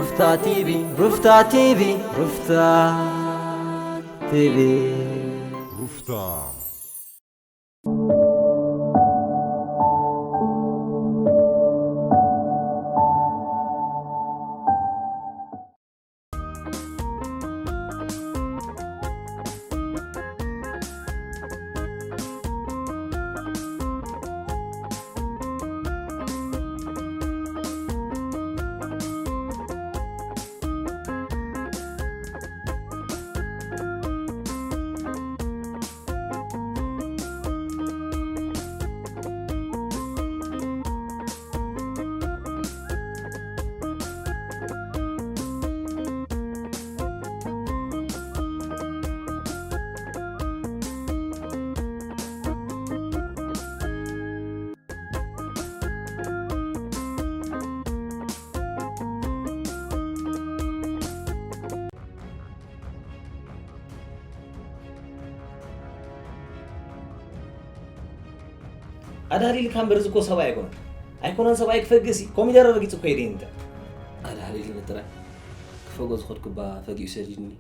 ሩፍታ ቲቪ፣ ሩፍታ ቲቪ፣ ሩፍታ ቲቪ። ሩፍታ። ኣዳሊልካ እምበር፣ እዚ እኮ ሰብኣይ ኣይኮነን። ኣይኮነን ሰብኣይ ክፈግእ ሲ፣ ኮሚደረ ረጊጹ እኮ የድህን እንተ። ኣዳሊልኒ ጥራይ። ክፈጎ ዝኸድኩ እባ ፈጊኡ ሰዲድኒ።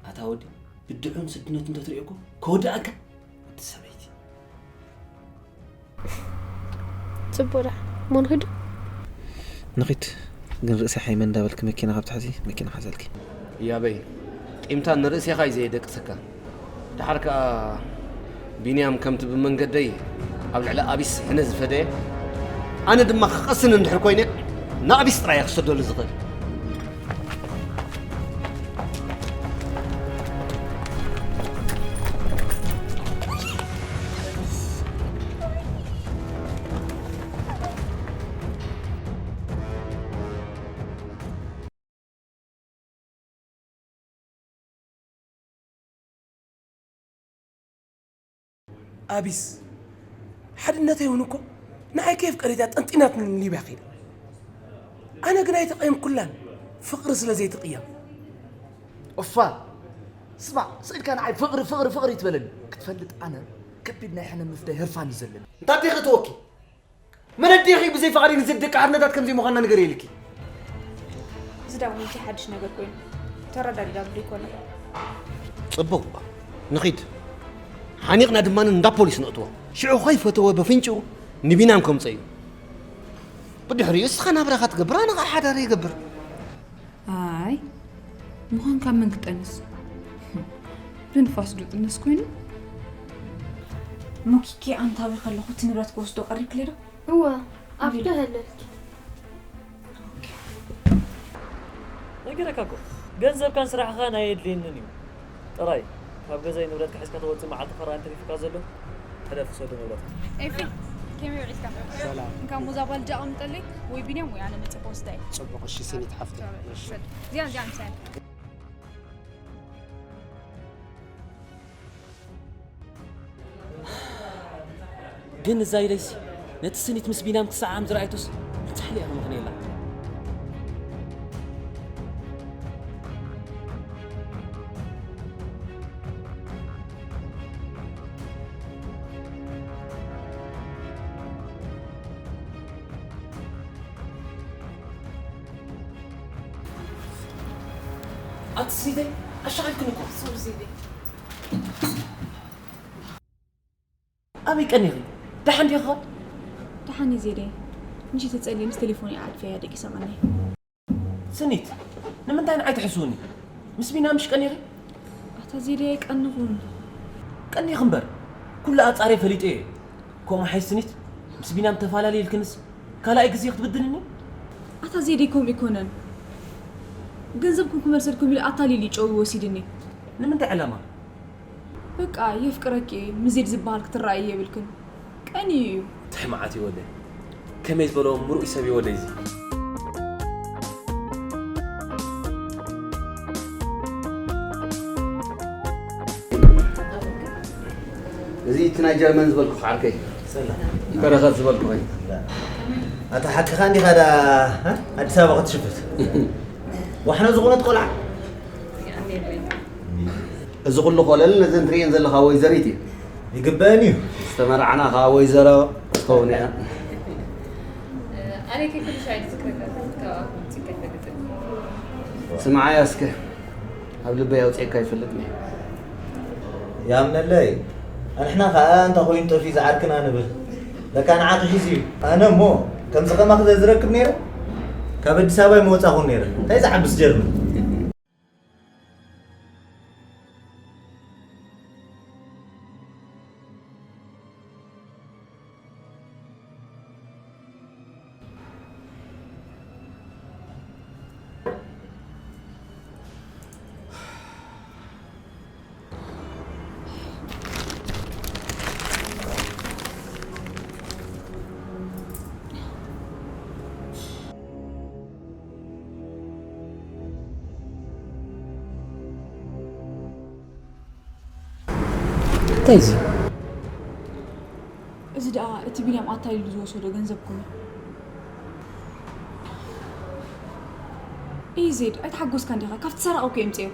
ኣታ ወዲ፣ ብድዑን ስድነቱ እንተትሪኦ እኮ ከወድኣካ። እቲ ሰበይቲ። ጽቡቕ ደኣ። እሞ ንኺድ? ንኺድ። ግን ርእሲ ሓይመ እንዳበልኪ መኪና ካብ ትሕዚ፣ መኪና ሓዘልኪ። ያበይ፣ ቂምታ ንርእሴኻ እዩ ዘየደቅሰካ። ደሓር ከኣ ቢንያም ከምቲ ብመንገደይ ኣብ ልዕሊ ኣቢስ ሕነ ዝፈደየ፣ ኣነ ድማ ክቐስን እንድሕር ኮይነ፣ ንኣቢስ ጥራይ እየ ክሰደሉ ዝኽእል። ኣቢስ፣ ሓድነተይ እውን እኮ ንዓይ ከየፍቀረት እያ ጠንጢናትኒ ሊብያ ከይዳ። ኣነ ግን ኣይተቐየምኩላን፣ ፍቕሪ ስለ ዘይትቕየም። ኦፋ፣ ስማዕ፣ ስኢልካ ንዓይ ፍቕሪ፣ ፍቕሪ፣ ፍቕሪ ትበለኒ። ክትፈልጥ ኣነ ከቢድ ናይ ሕነ ምፍዳይ ህርፋን እዩ ዘለኒ። እንታይ ዲኺ እተወኪ? መን ኣዴኺ ብዘይ ፍቓደይ ንዘደቂ ሓርነታት ከም ዘይምዃንና ንገር ኢልኪ? እዚ ዳውን እንታይ ሓድሽ ነገር ኮይኑ? ተረዳዲዳሉ ዶ ይኮነ? ጽቡቕ፣ ንኺድ። ሓኒቕና ድማ እንዳ ፖሊስ ነእትዎ። ሽዑ ከይፈተወ በፍንጭኡ ንቢናም ከምጸ እዩ። ብድሕሪኡ እስኻ ናብራኻ ትገብር፣ ኣነ ኸኣ ሓዳር ይገብር። ኣይ፣ ምዃን ካብ መን ክጠንስ? ብንፋስ ዶ ጥነስ ኮይኑ? ሞኪኬ ኣንታዊ ከለኹ እቲ ንብረት ክወስዶ ቀሪብክለይ ዶ? እወ፣ ኣብቲ ኣለልኪ። ነገረካ እኮ፣ ገንዘብካን ስራሕኻን ኣየድልየንን እዩ። ጥራይ ካብ ገዛይ ንብረትካ ሒዝካ ተወጽእ መዓልቲ ፈራን ተሪፉካ ዘሎ፣ ሕለፍ ውሰዶ ንብረትካ። ኤፊ፣ ከመይ ውዒልካ? ሰላም። እንካ ሙዛ ባልጃ ኣቐምጠለይ፣ ወይ ቢንያም ወይ ኣነ መጺእ ክወስዳ እየ። ጽቡቕ፣ እሺ፣ ስኒት ሓፍተይ። እሺ። እዚኣ፣ እዚኣ ምሳይ። ግን እዛ ኢለይሲ ነቲ ስኒት ምስ ቢንያም ክሰዓዓም ዝረኣይቶስ ብጻሕሊ እያ ተመኽንየላ። ኣቲ ስኒተይ፣ ኣሻቒልክን እኮ። ሶሪ ዜደይ። ኣበይ ቀኒኺ? ደሓን ዲኺ? ደሓን እየ ዜደይ። ምሽ ተጸልየ ምስ ቴሌፎን እየ ዓሪፈያ ደቂሰ ቀንየ። ስኒት፣ ንምንታይ ንዓይ ትሕስውኒ? ምስ ቢና ምሽ ቀኒኺ? ኣታ ዜደይ ኣይቀንኹን። ቀኒኺ እምበር፣ ኩሉ ኣጻርየ ፈሊጠ እየ። ከምኡ ሓይሽ ስኒት፣ ምስ ቢናም ተፈላለየ ኢልክንስ ካልኣይ ግዜ ክትብድልኒ? ኣታ ዜደይ ከምኡ ኣይኮነን። ገንዘብኩም ክመልሰልኩም ኢሉ ኣታሊሉ እዩ ጨው ወሲድኒ። ንምንታይ ዕላማ? በቃ የፍቅረኪ እየ፣ ምስ ዜድ ዝበሃል ክትረኣይ የብልክን። ቀንዩ እዩ። እንታይ መዓት እዩ ወደይ? ከመይ ዝበሎ ምሩይ ሰብ እዩ ወደይ እዚ? እዚ እቲ ናይ ጀርመን ዝበልኩ ዓርከይ። ሰላም። በረኸት ዝበልኩ ኸይ። ኣታ ሓቅኻ እንዲኻ ዳ፣ እ? ኣዲስ ኣበባ ክትሽፍት። ዋሕነ ዝኾነት ቆልዓ። እዚ ኩሉ ኮለል ነዘን ትርእየን ዘለኻ ወይዘሪት እዩ። ይግበአን እዩ። ዝተመርዓና ኸዓ ወይዘሮ ክትኸውን እያ። ኣነ ከይፈለሽ ኣይትዝክረካ፣ ካብ ኣኩም ጽቀ ይፈልጥ። ስምዓያ እስከ፣ ኣብ ልበይ ኣውጺኤካ ኣይፈልጥን እየ። ያምነለይ፣ ኣንሕና ኸኣ እንተ ኾይኑ ጠፊኡ ዝዓርክና ንብል። ለካ ንዓኺ ሒዙ እዩ። ኣነ እሞ ከምዚ ከማኺ ዘዝረክብ ነይረ፣ ካብ ኣዲስ ኣበባ ኣይምወጻኹን ነይረ። እንታይ ዝዓብስ ጀርመን? እንታይ እዚ? እዚ ደኣ እቲ ቢንያም ኣታሊሉ ዝወሰዶ ገንዘብ ኮይኑ። እይ ዜድ፣ ኣይተሓጎስካ እንዲኻ? ካብቲ ሰራቒ እኮ የምፅኦ።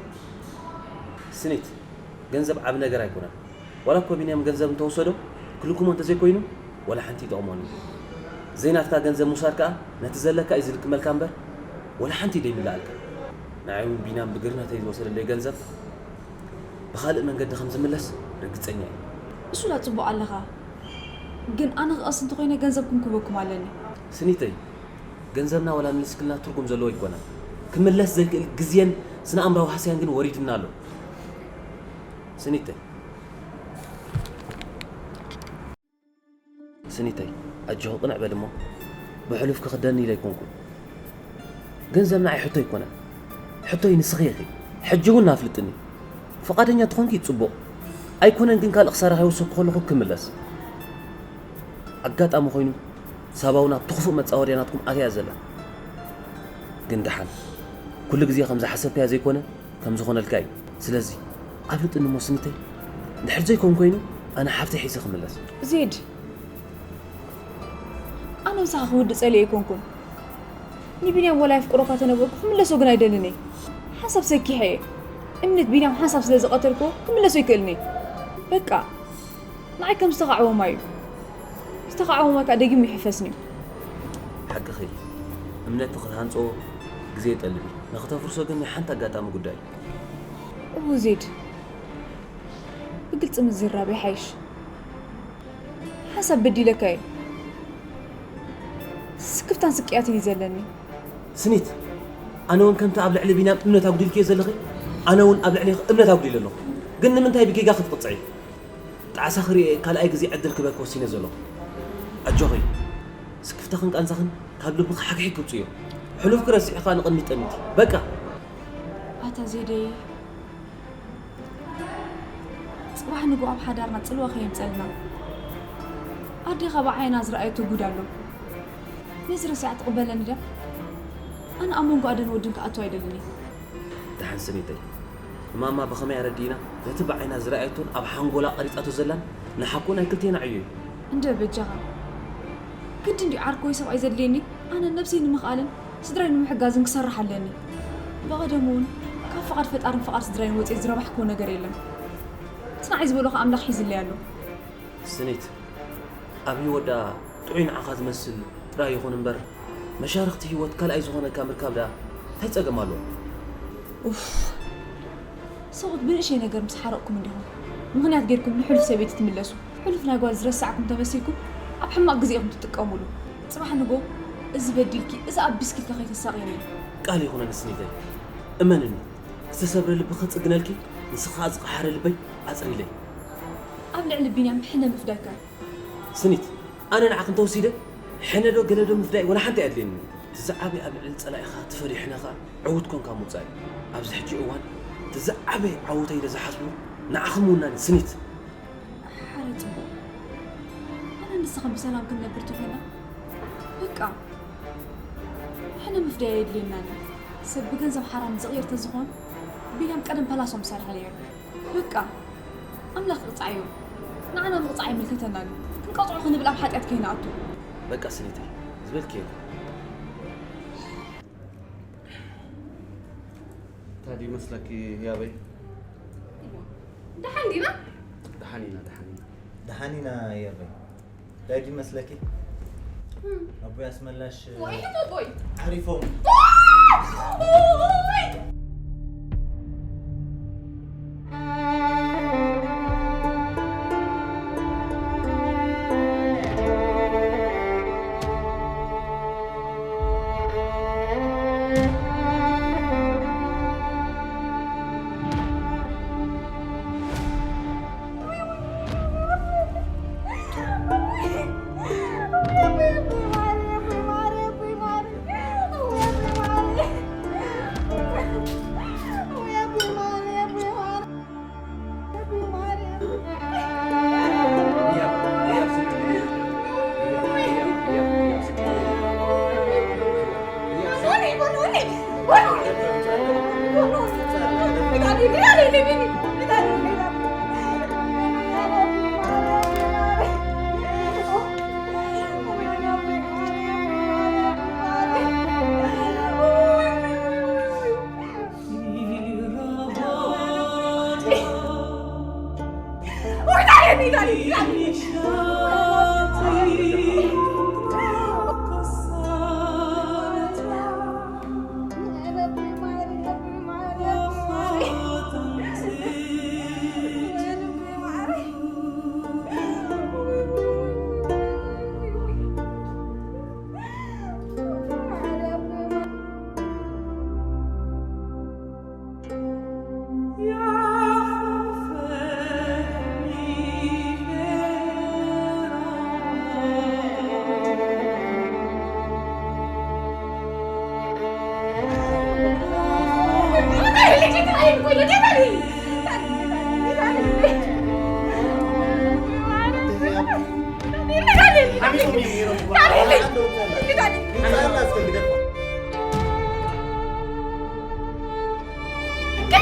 ስኒት፣ ገንዘብ ዓቢ ነገር ኣይኮነን። ዋላ እኮ ቢንያም ገንዘብ እንተወሰዶ፣ ክልኩሞ እንተዘይኮይኑ፣ ዋላ ሓንቲ ይጠቕሞን እዩ። ዘይናትካ ገንዘብ ምውሳድ ከኣ፣ ነቲ ዘለካ እዩ ዝልክመልካ እምበር፣ ዋላ ሓንቲ እዩ ደይምልኣልካ። ንዓይ እውን ቢንያም ብግርነተይ ዝወሰደለይ ገንዘብ፣ ብኻልእ መንገዲ ከም ዝምለስ ርግጸኛ እየ። እሱ ላ ጽቡቕ ኣለኻ፣ ግን ኣነ ክቐስ እንተኾይነ ገንዘብኩም ክህበኩም ኣለኒ። ስኒተይ፣ ገንዘብና ዋላ መሊስክልና ትርጉም ዘለዎ ኣይኮነን። ክምለስ ዘይክእል ግዜን ስነ ኣእምራዊ ሃስያን ግን ወሪድና ኣሎ። ስኒተይ። ስኒተይ፣ ኣጆኺ ቅንዕ በሊ እሞ፣ ብሕሉፍ ክኽደኒ ኢለ ኣይኮንኩን። ገንዘብ ንዓይ ሕቶ ኣይኮነን። ሕቶይ ንስኺ ኢኺ። ሕጂ እውን ኣፍልጥኒ። ፍቓደኛ ተኾንኪ ጽቡቕ። ኣይኮነን ግን ካልእ ክሳራ ከይወሰድኩ ከለኹ ክምለስ። ኣጋጣሚ ኮይኑ፣ ሳባ እውን ኣብቲ ክፉእ መጻወድያ ናትኩም ኣትያ ዘላ። ግን ደሓን፣ ኩሉ ግዜ ከም ዝሓሰብካዮ ዘይኮነ፣ ከም ዝኾነልካ እዩ። ስለዚ፣ ኣፍልጥኒ እሞ ስኒተይ፣ እንድሕር ዘይኮን ኮይኑ፣ ኣነ ሓፍተይ ሒዘ ክምለስ። ዜድ፣ ኣነ ምሳኻ ክውድእ ጸሊኤ ኣይኮንኩን። ንቢንያም ወላ የፍቅሮካ ተነበርኩ ክምለሶ ግን ኣይደልን እየ። ሓንሳብ ሰኪሐ እየ። እምነት ቢንያም ሓንሳብ ስለ ዝቐተልክዎ ክምለሶ ኣይክእልን እየ። በቃ፣ ንዓይ ከም ዝተኻዕወማ እዩ። ዝተኻዕወማ ከኣ ደጊሙ ይሕፈስኒ እዩ። ሓቅኺ፣ እምነት ንኽትሃንጾ ግዜ ይጠልብ እዩ። ንኽተፍርሶ ግን ናይ ሓንቲ ኣጋጣሚ ጉዳይ እዩ። እወ ዜድ፣ ብግልጺ ምዝራብ ይሓይሽ። ሓንሳብ በዲለካ እየ። ስክፍታን ስቅያትን እዩ ዘለኒ። ስኒት፣ ኣነ እውን ከምቲ ኣብ ልዕሊ ቢንያም እምነት ኣጉዲልክዮ ዘለኺ፣ ኣነ እውን ኣብ ልዕሌኺ እምነት ኣጉዲለ ኣለኹ። ግን ንምንታይ ብጌጋ ክትቅጽዒ? ጣዕሳ ክርእየ ካልኣይ ግዜ ዕድል ክበኪ ወሲነ ዘለኹ። ኣጆኺ፣ ስክፍታኽን ቃንዛኽን ካብ ልብኺ ሓግሒግ ክውጽእ እዮም። ሕሉፍኪ ረሲዕኻ ንቕድሚት ጠሚቲ። በቃ! ኣታ ዜደይ፣ ጽባሕ ንግሆ ኣብ ሓዳርና ጽልዋ ከየምጸልና። ኣዴኻ ብዓይና ዝረኣየቶ ጉድ ኣሎ። ነዚ ረሲዓ ትቕበለኒ ድያ? ኣነ ኣብ መንጎ ኣደን ወድን ክኣቱ ኣይደልን እየ። ደሓን ስኒተይ፣ ንማማ ብኸመይ ኣረዲእና ነቲ ብዓይና ዝረኣየቶን ኣብ ሓንጎላ ቀሪጻቶ ዘላን ንሓቁ ናይ ክልቴና ዕዮ እዩ። እንደ በጃኻ። ግድን ድዩ ዓርኮይ ሰብኣይ ዘድልየኒ? ኣነ ነብሰይ ንምኽኣልን ስድራይ ንምሕጋዝን ክሰርሕ ኣለኒ። ብቐደሙ እውን ካብ ፍቓድ ፈጣርን ፍቓድ ስድራይን ወጺኤ ዝረባሕክዎ ነገር የለን። እቲ ንዓይ ዝበሎ ኸኣ ኣምላኽ ሒዝለይ ኣሎ። ስኒት፣ ኣብ ህይወት ደኣ ጥዑይ ንዓኻ ዝመስል ጥራይ ይኹን እምበር፣ መሻርኽቲ ህይወት ካልኣይ ዝኾነካ ምርካብ ደኣ እንታይ ጸገም ኣለዎ? ኡፍ። ሰብኡት ብንእሽተይ ነገር ምስ ሓረቕኩም እንዲኹም ምኽንያት ጌርኩም ንሕሉፍ ሰበይቲ ትምለሱ። ሕሉፍ ናይ ጓል ዝረሳዕኩም ተመሲልኩም ኣብ ሕማቕ ግዜ ኢኹም ትጥቀሙሉ። ጽባሕ ንጎ እዚ በዲልኪ፣ እዚ ኣቢስኪ ኢልካ ከይተሳቕየኒ። ቃል ይኹነኒ ስኒተይ፣ እመንኒ፣ ዝተሰብረ ልቢ ክጽግነልኪ፣ ንስኺ ከኣ ዝቐሓረ ልበይ ኣጽሪለይ። ኣብ ልዕሊ ቢንያም ሕነ ምፍዳይካ። ስኒት፣ ኣነ ንዓኺ እንተወሲደ፣ ሕነ ዶ ገለ ዶ ምፍዳይ ወላ ሓንቲ ኣየድልየንን። እቲ ዝዓበየ ኣብ ልዕሊ ጸላኢኻ ትፈድዮ ሕነ ኸኣ ዕዉት ኮንካ ምውጻእ እዩ። ኣብዚ ሕጂ እዋን እቲ ዝዓበየ ዓወተይ ኢለ ዝሓስቦ ንዓኺ ምውናን እዩ፣ ስኒት። ሓራይ ጽቡቕ። ኣነ ንስኽን ብሰላም ክንነብር ተኾይና፣ በቃ፣ ሕነ ምፍዳይ ኣየድልየናን እዩ። ሰብ ብገንዘብ ሓራም ዝቕየር ተዝኾን፣ ቢንያም ቀደም ፓላሶም ዝሰርሐ ነይሩ። በቃ፣ ኣምላኽ ይቕጻዕ እዩ። ንዓና ምቕጻዕ ኣይምልከተናን እዩ። ክንቀጽዖ ክንብል ኣብ ሓጢኣት ከይንኣቱ። በቃ ስኒተይ፣ ዝበልክዮ። እንታይ ድዩ መስለኪ ህያበይ? ደሓን ዲና? ደሓን ኢና፣ ደሓን ኢና። ደሓን ኢና ህያበይ። እንታይ ድዩ መስለኪ? እም። ኣቦይ ኣስመላሽ ወይ ሕቶ ኣቦይ። ዓሪፎም። ወይ!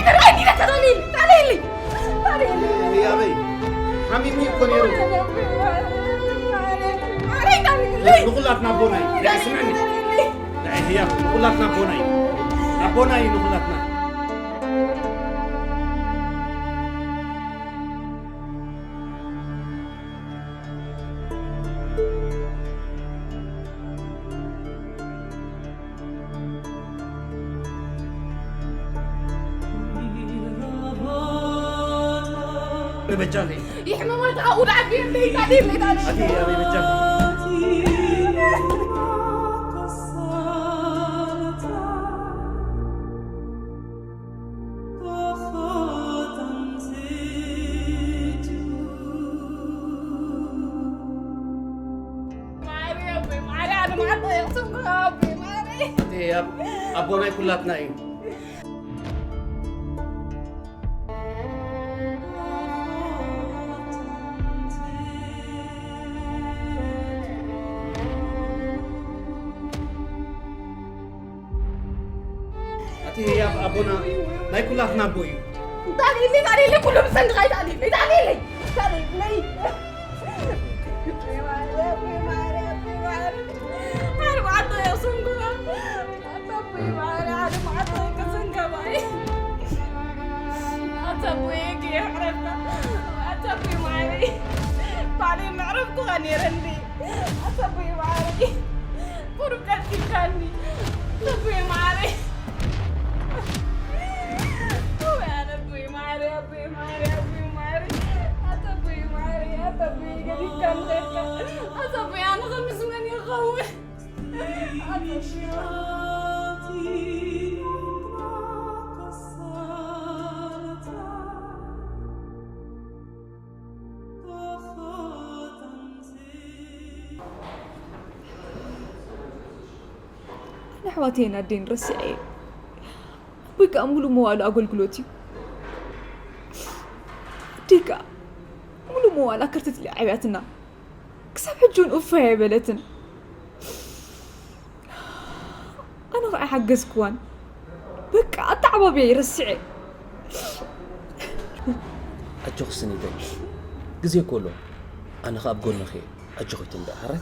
ተዳልይሊ፣ ተዳልይሊ፣ ተዳልይሊ። ህያበይ፣ ሓሚሙ እኮ ነይሩ። ንኹላትና ኣቦና እዩ። ስምዕኒ። ህያብ፣ ንኹላትና ኣቦና እዩ። ኣቦና እዩ ንኹላትና። በጃለይ። ይሕመማ ተሓውድ ዓቢ የለይ፣ ታዲያ የለይ፣ ታዲያ። ኣቲ፣ ኣቲ፣ በጃለይ። ማርያም፣ ማርያም፣ ማርያም፣ ኣቦ ናይ ኩላትና እዩ። ኣቲ ህያብ ኣቦና ናይ ኩላትና ኣቦ እዩ። ታዲሊ፣ ታዲሊ፣ ኩሉ ብሰንድኻ ይታዲሊ፣ ታዲሊ፣ ታዲሊ። ኣርባዕተ የስንኩ። ኣጸብይ ማረ፣ ኣርባዕተ የስንኩ። ኣጸብይ፣ የሕረፍካ። ኣጸብይ ማረ። ባዕለይ ምዕረፍኩኻ ነይረ እንዴ? ኣጸብይ ማረ። ቁሩብ ቀልጢፍካኒ። ኣቦይ ማረይ። ኣቦይ ማረይ፣ ኣቦይ ማረይ፣ ኣቦይ ማረይ። ኣቦይ ማረይ፣ ኣቦይ ገዲፍካኒ ኸድካ። ኣቦይ ኣነ ኸምስ መን ይኸውን? ኣቦይ። ኣነ ኣሕዋተይን ኣደይን ረሲዐ እየ። ኣቦይ ከኣ ሙሉእ መዋእሉ ኣገልግሎት እዩ። ኣደይ ከኣ ሙሉእ መዋእላ ከርተት ኢላ ዓብያትና። ክሳብ ሕጂ እውን ኡፍ ኣይበለትን። ኣነ ኸኣ ኣይሓገዝክዋን። በቃ ኣተዓባብያ ይረስዐ። ኣጆኺ ስኒተይ፣ ግዜ እኮ ኣሎ። ኣነ ኸኣ ኣብ ጎንኺ እየ። ኣጆኺ ትንበ፣ ሕራይ?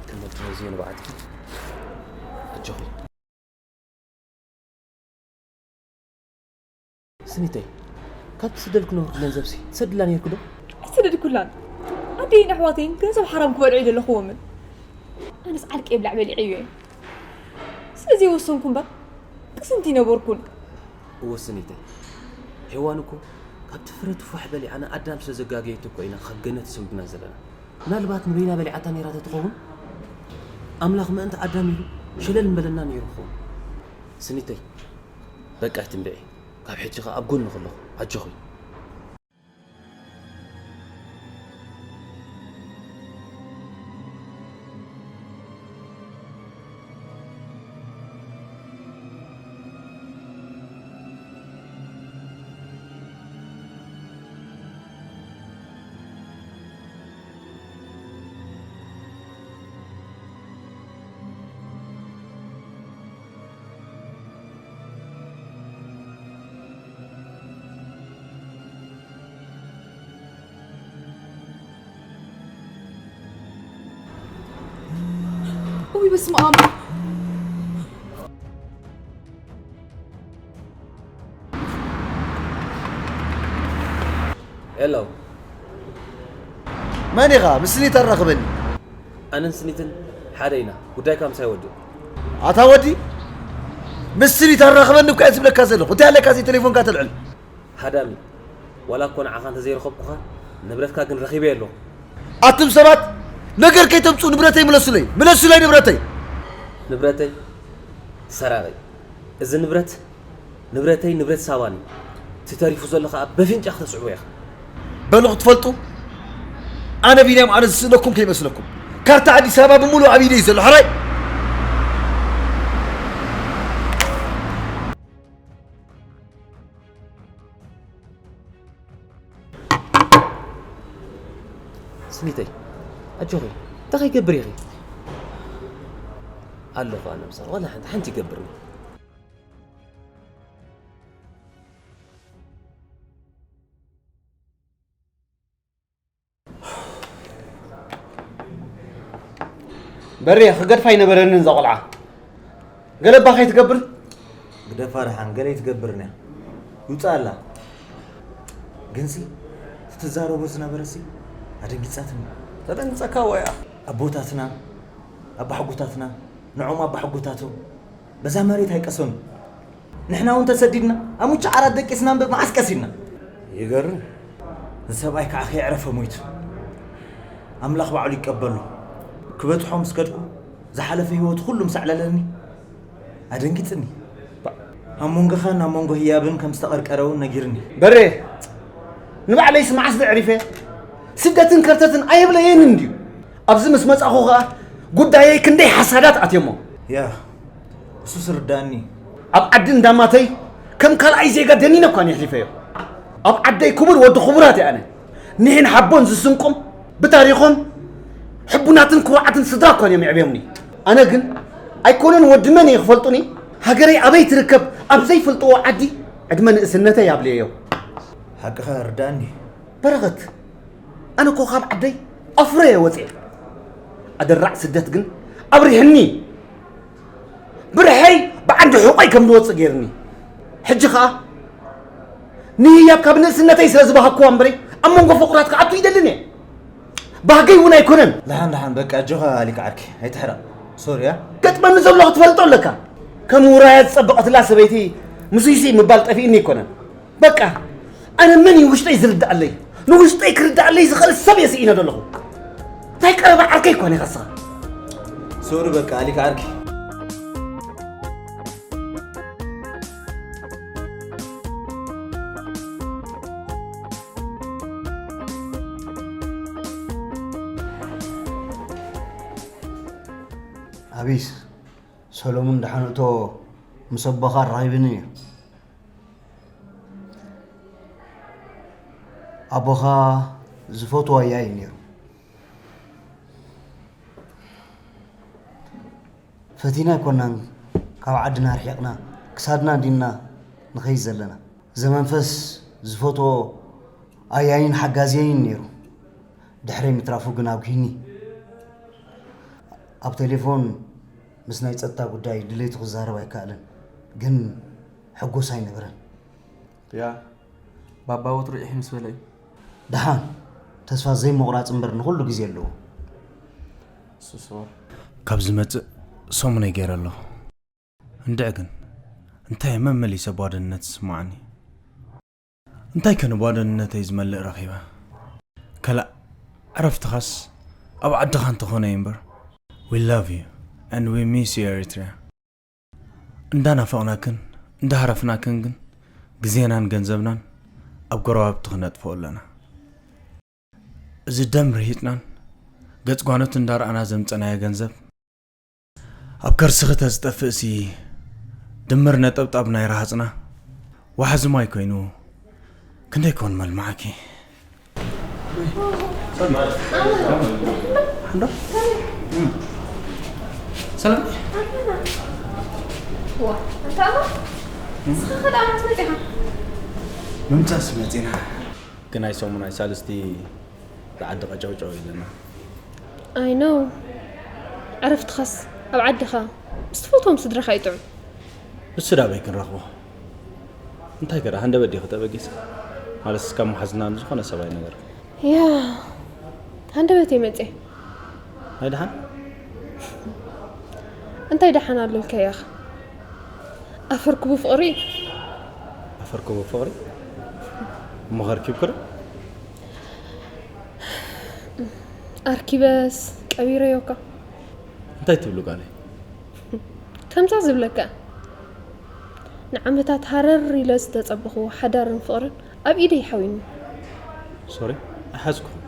ከም ወዲ ሮዝዮ ንብዓትኪ። ኣጆኺ። ስኒተይ፣ ካብ ትስደልኩ ነበርኩ ገንዘብሲ ትሰድላ ነይርኩ ዶ? ኣይሰደድኩላን። ኣደይን ኣሕዋተይን ገንዘብ ሓራም ክበልዑ ኣይደለኹዎምን። ኣነስ ዓርቂ የብላዕ በሊዐዮ እየ። ስለዚ የወሰንኩ እምበር፣ ቅስንቲ ኣይነበርኩን። እወ ስኒተይ፣ ሄዋን እኮ ካብቲ ፍረ ቱፋሕ በሊዓ ንኣዳም ስለ ዘጋገየቶ እኮ ኢና ካብ ገነት ተሰጒግና ዘለና። ምናልባት ንበይና በሊዓታ ነይራ ተትኸውን፣ ኣምላኽ ምእንቲ ኣዳም ኢሉ ሸለል ምበለና ነይሩ ክኸውን። ስኒተይ፣ በቃ ኣይትንብዒ። ካብ ሕጂ ኸኣ ኣብ ጎንኺ ኣለኹ። ኣጆኺ። ኡይ በስመ ኣብ። ሄሎ። መን ኢኻ? ምስ ስኒት ኣራኽበኒ። ኣነን ስኒትን ሓደ ኢና። ጉዳይካ ምሳይ ወድእ። ኣታ ወዲ፣ ምስ ስኒት ኣራኽበኒ እኮ እየ ዝብለካ ዘለኹ። እንታይ ኣለካ እዚ ቴሌፎንካ ተልዕል? ሃዳሚ፣ ዋላ እኮ ንዓኻ እንተዘይረኸብኩኻ፣ ንብረትካ ግን ረኺበዮ ኣለኹ። ኣቱም ሰባት፣ ነገር ከይተምጽኡ ንብረተይ ምለሱለይ። ምለሱለይ ንብረተይ። ንብረተይ? ሰራቒ። እዚ ንብረት ንብረተይ ንብረት ሳባን እዩ። እቲ ተሪፉ ዘሎ ኸኣ በፍንጫ ክተስዕቦ ኢኻ። በሉ ክትፈልጡ፣ ኣነ ቢንያም ኣነ ዝስእነኩም ከይመስለኩም። ካርታ ኣዲስ ኣበባ ብምሉእ ኣብ ኢደይ ዘሎ፣ ሕራይ። ስኒተይ፣ ኣጆኺ፣ እንታይ ከይገብር ኢኺ? ኣለኹ ኣነ ምሳኺ፣ ዋላ ሓንቲ፣ ሓንቲ ይገብርኒ። በሬ፣ ክገድፋ ኣይነበረንን እዛ ቆልዓ። ገለ እባ ከይትገብር። ግደፋ ደሓን፣ ገለ ኣይትገብርን እያ። ይውፅኣ ኣላ። ግንሲ፣ እቲ ትዛረቦ ዝነበረሲ ኣደንጊፃትኒ። ተደንግፀካ ወያ። ኣቦታትና፣ ኣባሓጎታትና፣ ንዖም ኣባሓጎታቶም በዛ መሬት ኣይቀሰኑ። ንሕና እውን ተሰዲድና ኣብ ሙቻ ዓራት ደቂስና እምበር መዓስ ቀሲንና? ይገርም። ንሰብኣይ ከዓ ከየዕረፈ ሞይቱ። ኣምላኽ ባዕሉ ይቀበሎ። ክበፅሖ ምስ ከድኩ ዝሓለፈ ህይወቱ ኩሉ ምስ ኣዕለለኒ ኣደንጊፅኒ። ኣብ መንጎኻን ኣብ መንጎ ህያብን ከም ዝተቐርቀረ እውን ነጊርኒ። በሬ፣ ንባዕለይስ መዓስ ዘዕሪፈ? ስደትን ከርተትን ኣየብለየንን ድዩ? ኣብዚ ምስ መጻኹ ኸኣ ጉዳየይ ክንደይ ሓሳዳት ኣትዮሞ። ያ፣ እሱስ ርዳእኒ። ኣብ ዓዲ እንዳማተይ ከም ካልኣይ ዜጋ ደኒነ እኳ የሕሊፈዮ። ኣብ ዓደይ ክቡር ወዲ ክቡራት እየ ኣነ። ንሕን ሓቦን ዝስንቆም ብታሪኾም ሕቡናትን ክሩዓትን ስድራ እኳ እዮም የዕብዮምኒ። ኣነ ግን ኣይኮነን ወዲ መን እየ ክፈልጡኒ፣ ሃገረይ ኣበይ ትርከብ ኣብ ዘይፈልጥዎ ዓዲ ዕድመ ንእስነተይ ኣብልየዮ። ሓቅኻ ርዳእኒ። በረኸት፣ ኣነ እኮ ካብ ዓደይ ኣፍረ እየ ወፅየ። ኣደራዕ ስደት ግን ኣብሪሕኒ። ብርሐይ ብዓንዲ ሕቆይ ከም ዝወፅእ ገይርኒ። ሕጂ ኸዓ ንህያብ ካብ ንእስነተይ ስለ ዝበሃግኩዋ እምበረይ ኣብ መንጎ ፍቑራት ክኣቱ ይደልን እየ። ባህገይ እውን ኣይኮነን። ደሓን ደሓን፣ በቃ ኣጆኻ ኣሊክ ዓርኪ፣ ኣይትሕረቕ። ሶሪ፣ ያ። ገጥመኒ ዘሎ ክትፈልጦ ኣለካ። ከም ውራያ ዝጸበቐትላ ሰበይቲ ምስይስይ ምባል ጠፊእኒ ኣይኮነን። በቃ፣ ኣነ መን እዩ ውሽጠይ ዝርድኣለይ? ንውሽጠይ ክርድኣለይ ዝኽእል ሰብ እየ ስኢነ ዘለኹ። ናይ ቀረባ ዓርከይ እኳ ኢኻ ንስኻ። ሶሪ በቃ፣ ኣሊክ ዓርኪ። ኣቢስ፣ ሰሎሙን ደሓን እቶ ምስ ኣቦኻ ኣራኺብኒ እዩ። ኣቦኻ ዝፈትዎ ኣያይ ነይሩ። ፈቲና ኣይኮናን ካብ ዓድና ርሒቕና፣ ክሳድና ዲና ንኸይድ ዘለና። ዘመንፈስ ዝፈትዎ ኣያይን ሓጋዝየይን ነይሩ። ድሕረይ ምትራፉ ግን ኣጉሂኒ። ኣብ ቴሌፎን ምስ ናይ ጸጥታ ጉዳይ ድሌቱ ክዛረብ ኣይከኣለን፣ ግን ሕጉስ ኣይነበረን። ያ፣ ባባ ወትሩ ኢሕ ምስ በለ እዩ። ደሓን፣ ተስፋ ዘይምቑራጽ እምበር ንኹሉ ግዜ ኣለዎ። ሱሶ። ካብ ዝመጽእ ሰሙነይ ገይረ ኣለኹ። እንድዒ ግን፣ እንታይ መመሊሰ ቧደንነት ዝስምዓኒ? እንታይ ከ ንቧደንነተይ ዝመልእ ረኺበ? ከላእ፣ ዕረፍትኻስ ኣብ ዓድኻ እንተኾነ እዩ እምበር። We love you and we miss you, Eritrea. እንዳናፈቕናክን እንዳሃረፍናክን ግን ግዜናን ገንዘብናን ኣብ ጎረባብቲ ክነጥፍኦ ኣለና። እዚ ደም ርሂጽናን ገጽ ጓኖት እንዳረኣና ዘምጸናዮ ገንዘብ ኣብ ከርስኺ ተዝጠፍእሲ ድምር ነጠብጣብ ናይ ረሃጽና ዋሕዚ ማይ ኮይኑ ክንደይ ኮን መልማዓኪ። ሰላም። ዋ፣ ኣንታ ኣማ፣ ንስኻ ከ ደኣ መስ መጺኻ? ምምጻስ መጺና። ግን ኣይ ሰሙን ኣይ ሳልስቲ ዝዓዲ ቀጨውጨው ኢልና። I know። ዕረፍትኻስ ኣብ ዓድኻ ምስ ትፈትዎም ስድራኻ እዩ ጥዑም። ንሱ ዳበይ ክንረኽቦ? እንታይ ገራ ሃንደበት ዲኺ ተበጊስኪ? ማለትስ ካብ መሓዝና ንዝኾነ ሰብ ኣይነገርክን። ያ፣ ሃንደበት እየ መፅየ። ናይ ደሓን? እንታይ ደሓን ኣለልካ ያኽ? ኣፈርኩቡ ፍቕሪ። ኣፈርኩቡ ፍቕሪ? እሞ ከርኪብኩ ዶ? ኣርኪበስ ቀቢረዮ እኳ። እንታይ ትብሉ ጓለይ? ከምዛ ዝብለካ፣ ንዓመታት ሃረር ኢለ ዝተጸበኹዎ ሓዳርን ፍቕርን ኣብ ኢደይ ሓዊኑ። ሶሪ፣ ኣይሓዝኩኹም።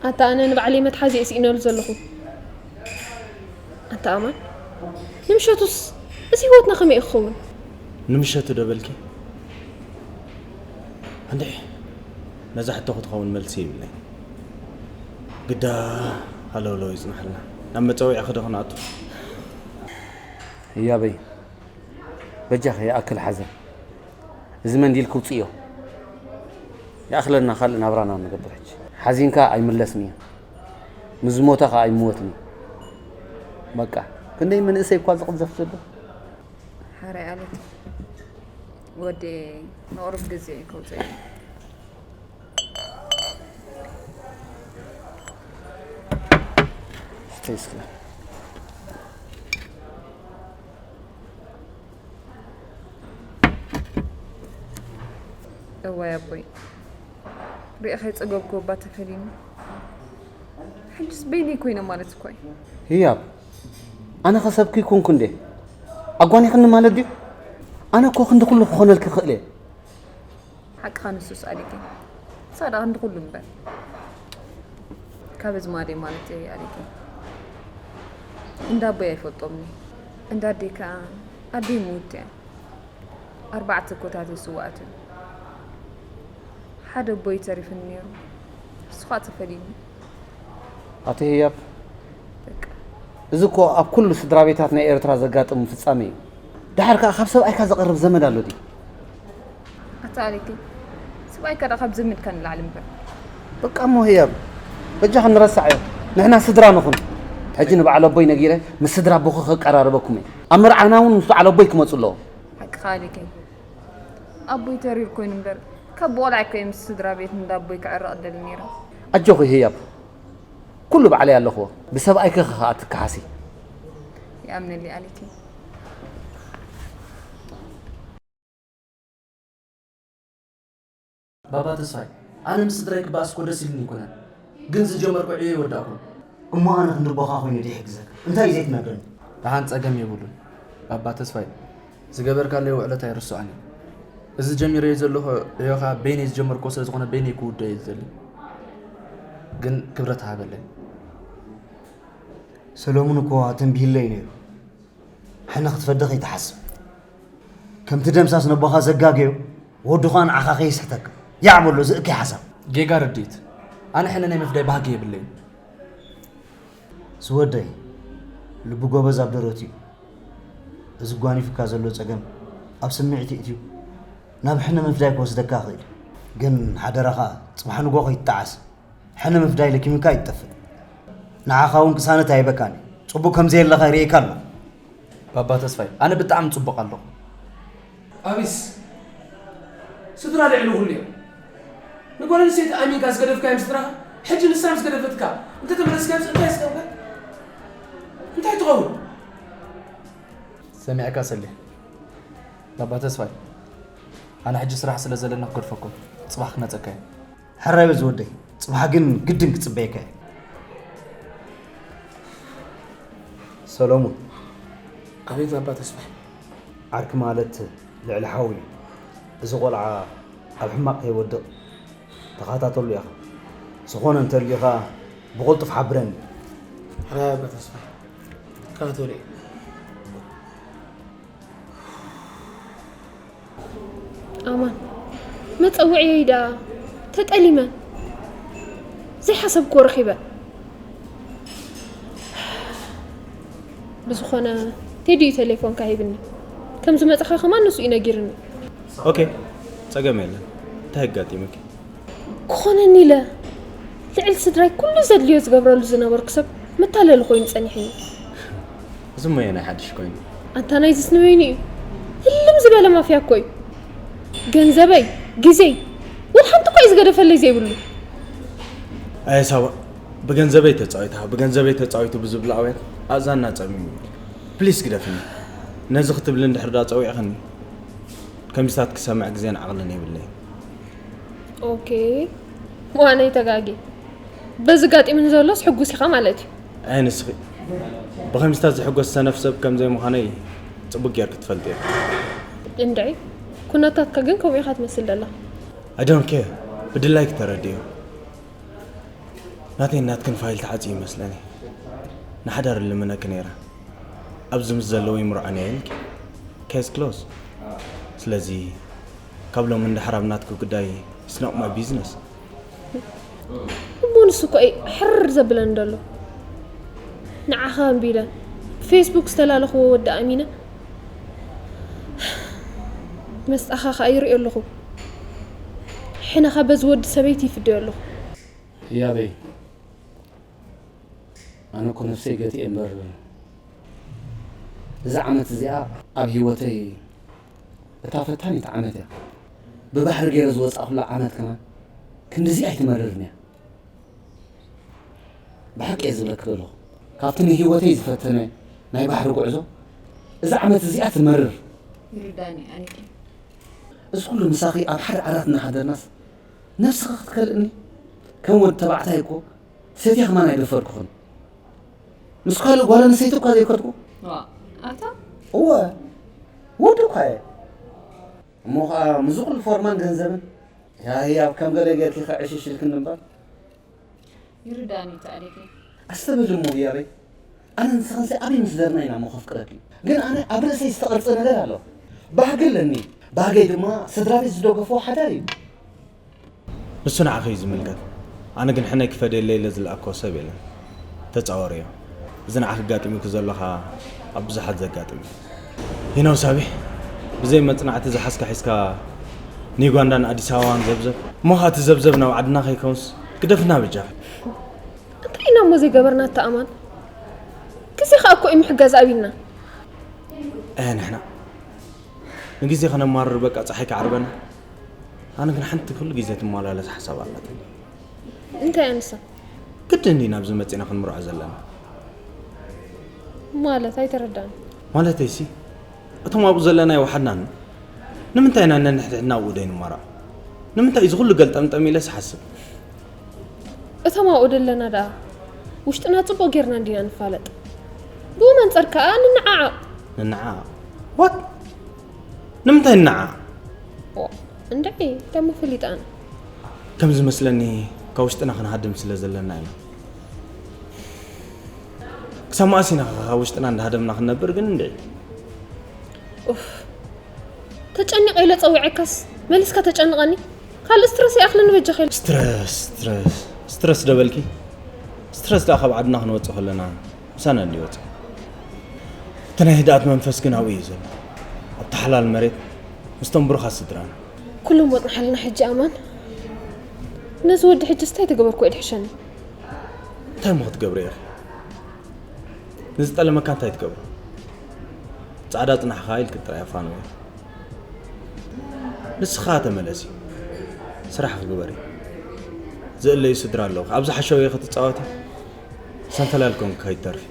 ኣታ ኣነ ንባዕለይ መትሓዚ እየ ስኢነሉ ዘለኹ። ኣንታ ኣማን፣ ንምሸቱስ እዚ ህይወትና ከመይ እዩ ክኸውን? ንምሸቱ ዶ በልኪ? እንድዒ፣ ነዛ ሕቶ ክትኸውን መልሲ ይብለይ። ግዳ ሃለውለው ይጽናሕልና። ናብ መጸውዒ ክዶ ክንኣቱ? ህያበይ፣ በጃኺ ይኣክል ሓዘን። እዚ መንዲል ክውጽእዮ። ይኣኽለና ካልእ ናብራና ንገብር ሕጂ። ሓዚንካ ኣይምለስን እዩ። ምስ ዝሞተ ኸኣ ኣይምወትን እዩ። በቃ ክንደይ መንእሰይ እኳ ዝቕዘፍ ዘሎ። ሓራይ ኣለት ወዲ ንቕርብ ግዜ ከውፅእ ስተይ እስኪ እዋይ ኣቦይ ሪእኻ ይፀገብኩ እባ ተፈሊኒ ሕጅስ በይነይ ኮይነ ማለት እኳ እዩ ህያብ ኣነ ኸሰብኪ ይኮንኩ እንዴ ኣጓኒኽኒ ማለት ድዩ ኣነ እኮ ክንዲ ኩሉ ክኾነልኪ ክእል እየ ሓቅኻ ንሱስ ኣሊኪ ንሳ ደኣ ክንዲ ኩሉ እምበር ካብ ኣዝማደይ ማለት እየ ኣሊኪ እንዳ ኣቦይ ኣይፈልጦምኒ እንዳ ኣደይ ከዓ ኣደይ ምውት እያ ኣርባዕተ ኮታት ይስዋኣትን ሓደ ኣቦይ ተሪፍኒ ነይሩ ንሱ ከዓ ተፈሊኒ ኣቲ ህያብ በቃ እዚ እኮ ኣብ ኩሉ ስድራ ቤታት ናይ ኤርትራ ዘጋጥም ፍጻሜ እዩ። ደሓር ከኣ ካብ ሰብኣይካ ዘቐርብ ዘመድ ኣሎ ድዩ? ኣታ ኣሌኪ ሰብኣይካ ደኣ ካብ ዘመድካ ንላዕሊ እምበር። በቃ እሞ ህያብ በጃኺ ንረሳዓዮ። ንሕና ስድራ ንኹን። ሕጂ ንበዓል ኣቦይ ነጊረ ምስ ስድራ ኣቦኺ ከቀራርበኩም እየ። ኣብ መርዓና እውን ምስ በዓል ኣቦይ ክመጹ ኣለዎም። ሓቅኻ ኣሌኪ ኣቦይ ተሪር ኮይኑ እምበር ካብ ብቆልዓ እኮ እየ ምስ ስድራ ቤት እንዳ ኣቦይ ክዕረቕ እደሊ ነይረ። ኣጆኺ ህያብ ኩሉ ባዕለይ ኣለኽዎ። ብሰብኣይኪ ኸኣ ትከሓሲ። ይኣምነለይ ኣሌኪ። ባባ ተስፋይ፣ ኣነ ምስ ስድራይ ክበኣስ እኮ ደስ ኢሉኒ ኣይኮነን፣ ግን ዝጀመርኩ ዕዮ ኣይወዳእኩን። እሞ ኣነ ክንዲ ኣቦኻ ኮይነ ድየ ይሕግዘካ? እንታይ እዩ ዘይትነግረኒ? ደሓን ጸገም የብሉን ባባ ተስፋይ፣ ዝገበርካለይ ውዕለት ኣይርስዖን እየ። እዚ ጀሚረዮ ዘለኹ ዕዮ ኸኣ በይነይ ዝጀመርክዎ ስለ ዝኾነ በይነይ ክውድኦ እየ ዝደሊ። ግን ክብረት ሃበለይ። ሰለሙን እኮ ኣተንቢህለይ ነይሩ። ሕነ ክትፈዲ ከይትሓስብ። ከምቲ ደምሳስ ነቦኻ ዘጋገዮ፣ ወዱ ኸኣ ንዓኻ ከይስሕተካ። ያዕ በሎ፣ ዝእከይ ሓሳብ። ጌጋ ርድኢት። ኣነ ሕነ ናይ ምፍዳይ ባህጊ የብለይን። ዝወደይ፣ ልቢ ጎበዝ ኣብ ደረቱ እዩ። እዚ ጓኒፉካ ዘሎ ጸገም ኣብ ስምዒት የእትዩ ናብ ሕነ ምፍዳይ ክወስደካ ይኽእል። ግን ሓደራኻ፣ ጽባሕ ንግሆ ከይትጠዓስ። ሕነ ምፍዳይ ለኪሙካ ኣይትጠፍእ። ንዓኻ እውን ቅሳነት ኣይህበካን እዩ። ጽቡቕ ከም ዘየለኻ ይርእየካ ኣለኹ። ባባ ተስፋይ፣ ኣነ ብጣዕሚ ጽቡቕ ኣለኹ። ኣቢስ፣ ስድራ ልዕሊ ኩሉ እዮም። ንጓል ኣንስተይቲ ኣሚንካ ዝገደፍካዮም ስድራኻ፣ ሕጂ ንሳ ምስ ገደፈትካ እንተተመለስካዮምስ እንታይ ይስከምካ? እንታይ ትኸውን? ሰሚዕካ ሰሊሕ። ባባ ተስፋይ፣ ኣነ ሕጂ ስራሕ ስለ ዘለና ክገድፈኩም፣ ጽባሕ ክመጸካ እየ። ሕራይ በል ዝወደይ፣ ጽባሕ ግን ግድን ክጽበየካ እየ። ሰሎሙን። ኣቤት ኣባ ተስፋይ። ዓርኪ ማለት ልዕሊ ሓዊ እዩ። እዚ ቆልዓ ኣብ ሕማቕ ከይወድቕ ተኸታተሎ ኢኻ። ዝኾነ እንተልዩኻ ብቕልጡፍ ሓብረኒ። ሕራይ ኣባ ተስፋይ። እከታተሎ እየ። ኣማን መጸውዕየይ ደኣ ተጠሊመ ዘይሓሰብክዎ ረኺበ። ብዝኾነ ቴዲ እዩ ቴሌፎንካ ሂብኒ። ከም ዝመጻኻ ከማን ንሱ እዩ ነጊርኒ። ኦኬ ጸገም የለን። እንታይ ኣጋጢምኪ? ክኾነኒ ኢለ ልዕሊ ስድራይ ኩሉ ዘድልዮ ዝገብረሉ ዝነበርኩ ሰብ መታለሊ ኮይኑ ጸኒሕኒ። እዚ እሞ ኣየናይ ሓድሽ ኮይኑ? ኣንታ ናይዝስ ንበይኑ እዩ። ህልም ዝበለ ማፍያ እኮ እዩ። ገንዘበይ፣ ግዜይ፣ ወላ ሓንቲ እኮ እዩ ዝገደፈለይ ዘይብሉ። ኣየ ሳባ፣ ብገንዘበይ ተጻዊታ፣ ብገንዘበይ ተጻዊቱ ብዝብሉ ኣውያት ኣእዛንና ጸሚሙ። ፕሊስ ግደፍኒ። ነዚ ክትብሊ እንድሕር ደኣ ጸዊዕኽኒ፣ ከምዚታት ክሰምዕ ግዜን ዓቕልን የብለይን። ኦኬ፣ ምዃነይ ተጋግየ። በዚ ጋጢሙኒ ዘሎስ ሕጉስ ኢኻ ማለት እዩ። ኣይ ንስኺ ብኸምዚታት ዝሕጎስ ሰነፍ ሰብ ከም ዘይምዃነይ ጽቡቕ ጌርኪ ትፈልጢ ኢኺ። እንድዒ፣ ኩነታትካ ግን ከምኡ ኢኻ ትመስል ዘለኻ። I don't care፣ ብድላይኪ ተረድእዮ። ናተይን ናትክን ፋይል ተዓጽዩ ይመስለኒ። ንሓዳር እልምነኪ ነይረ። ኣብዚ ምስ ዘለዉ ይምርዖን እየ ኢልኪ። Case close። ስለዚ ካብ ሎሚ ንደሓር ኣብ ናትኪ ጉዳይ it's not my business። እሞ ንሱ እኮ እዩ ሕርር ዘብለኒ ዘሎ። ንዓኻ እምቢ ኢለ ፌስቡክ ዝተላለኽዎ ወዲ ኣሚነ መስጣኻ ከኣ ይርእዮ ኣለኹ። ሕነኻ በዚ ወዲ ሰበይቲ ይፍደዮ ኣለኹ። ህያበይ ኣነ እኮ ነብሰይ ገቲኤ እምበር እዛ ዓመት እዚኣ ኣብ ህይወተይ እታ ፈታኒት ዓመት እያ። ብባሕሪ ገይረ ዝወጻእኩላ ዓመት ከማን ክንድዚ ኣይትመርርን እያ። ብሓቂ እየ ዝብለኪ ዘለኹ። ካብቲ ንህይወተይ ዝፈተነ ናይ ባሕሪ ጉዕዞ፣ እዛ ዓመት እዚኣ ትመርር። ይርዳኒ ኣኒኪ። እዚ ኩሉ ምሳኺ ኣብ ሓደ ዓራት እናሓደርናስ፣ ነብስኺ ክትከልእኒ? ከም ወዲ ተባዕታይ እኮ ሰትየ ከማን ኣይደፈርኩኽን። ምስ ካልእ ጓል ኣንስተይቲ እኳ ዘይከድኩ። ዋ፣ ኣታ? እወ፣ ወዲ እኳ እየ። እሞ ኸኣ ምስዚ ኩሉ ፎርማን ገንዘብን፣ ያህያብ ከም ገለ ጌርኪ ከዕሽሽልክኒ እምበር። ይርዳኒ እቲ ኣዴተይ። ኣስተብህሊ እሞ ህያበይ፣ ኣነ ንስኽንሲ ኣበይ ምስ ደርና ኢና እሞ ከፍቅረኪ? ግን ኣነ ኣብ ርእሰይ ዝተቐርጸ ነገር ኣሎ። ባህጊ ኣለኒ። ባህገይ ድማ ስድራ ቤት ዝደገፎ ሓዳር እዩ። ንሱ ንዓኺ እዩ ዝምልከት። ኣነ ግን ሕነይ ክፈድየለይ ኢለ ዝለኣኮ ሰብ የለን። ተጻወርዮ። እዚ ንዓኺ ኣጋጢሙኪ ዘሎ ኸኣ ኣብ ብዙሓት ዘጋጥም እዩ። ሄኖክ ሳቢ፣ ብዘይ መጽናዕቲ ዝሓዝካ ሒዝካ ንዩጋንዳን ኣዲስ ኣበባን ዘብዘብ። እሞ ኸኣ እቲ ዘብዘብ ናብ ዓድና ከይከውንስ ግደፍና በጃኺ። እንታይ ኢና እሞ ዘይገበርና ኣታ ኣማን? ግዜ ኸኣ እኮ እዩ ምሕጋዝ ኣቢልና። ኣየ ንሕና ንግዜ ኸነማርር በቃ ጸሓይ ክዓርበና። ኣነ ግን ሓንቲ ኩሉ ግዜ ትመላለስ ሓሳብ ኣላትኒ። እንታይ እያ ንሳ? ግድን ድዩ ናብዚ መጺና ክንምርዖ ዘለና? ማለት ኣይተረዳን። ማለተይሲ እቶም ኣብኡ ዘለና ይወሓድናን ንምንታይ ኢና ነንሕድሕድና ኣብኡ ደይንማራዕ? ንምንታይ እዚ ኩሉ ገልጠምጠም ኢለስ እሓስብ። እቶም ኣብኡ ዘለና ደኣ ውሽጥና ጽቡቕ ጌርና እንዲና ንፋለጥ። ብኡ መንጸር ከኣ ንነዓዓቕ። ንነዓዓቕ? ዋት? ንምንታይ ንነዓዓቕ? ኦ፣ እንድዒ፣ ደሞ ፈሊጣን። ከም ዝመስለኒ ካብ ውሽጥና ክንሃድም ስለ ዘለና ኢና። ክሳብ መኣስ ኢና ካብ ውሽጥና እንዳሃደምና ክንነብር ግን እንድዒ? ኡፍ። ተጨኒቐ ኢለ ጸዊዐካስ መሊስካ ተጨንቐኒ? ካልእ ስትረስ ይኣኽለኒ በጃኻ ኢለ። ስትረስ፣ ስትረስ፣ ስትረስ ዶ በልኪ? ስትረስ ደኣ ካብ ዓድና ክንወጽእ ከለና ምሳና እንድዩ ወጽእ። እቲ ናይ ህድኣት መንፈስ ግን ኣብኡ እዩ ዘሎ። ኣብቲ ሓላል መሬት ምስቶም ብሩኻት ስድራና። ኩሉ ሞትና ሓልና ሕጂ ኣማን። ነዚ ወዲ ሕጂስ እንታይ ተገበርኩ እየ ድሕሸኒ? እንታይ እሞ ክትገብሪ ኢኺ? ንዝጠለመካ እንታይ ትገብሮ? ጻዕዳ ጽናሕኻ ኢልኪ ጥራይ ኣፋንወዮ። ንስኻ ተመለሲ። ስራሕ ክግበሪ። ዝእለዩ ስድራ ኣለዉ። ኣብ ዝሓሸወዮ ክትጻወቲ ሰንፈላል ኮንኪ ከይትተርፊ።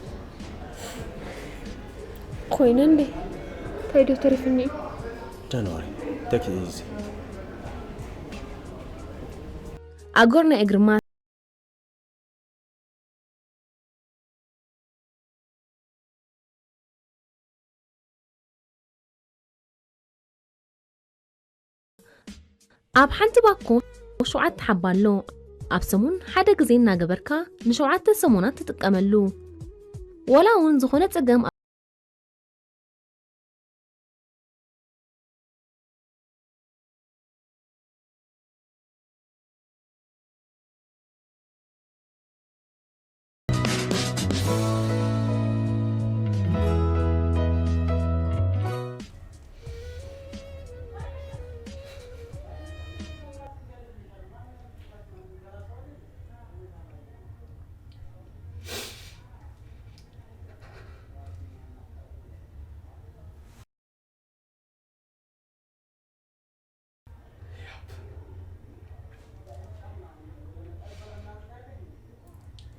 ኮይነ እንዴ? እንታይ ዶ ተሪፍኒ እዩ? Don't worry. Take it easy. ኣጎርና እግርማ ኣብ ሓንቲ ባኮ ሸውዓተ ሓባ ኣሎ። ኣብ ሰሙን ሓደ ግዜ እናገበርካ ንሸውዓተ ሰሙናት ትጥቀመሉ። ዋላ እውን ዝኾነ ጸገም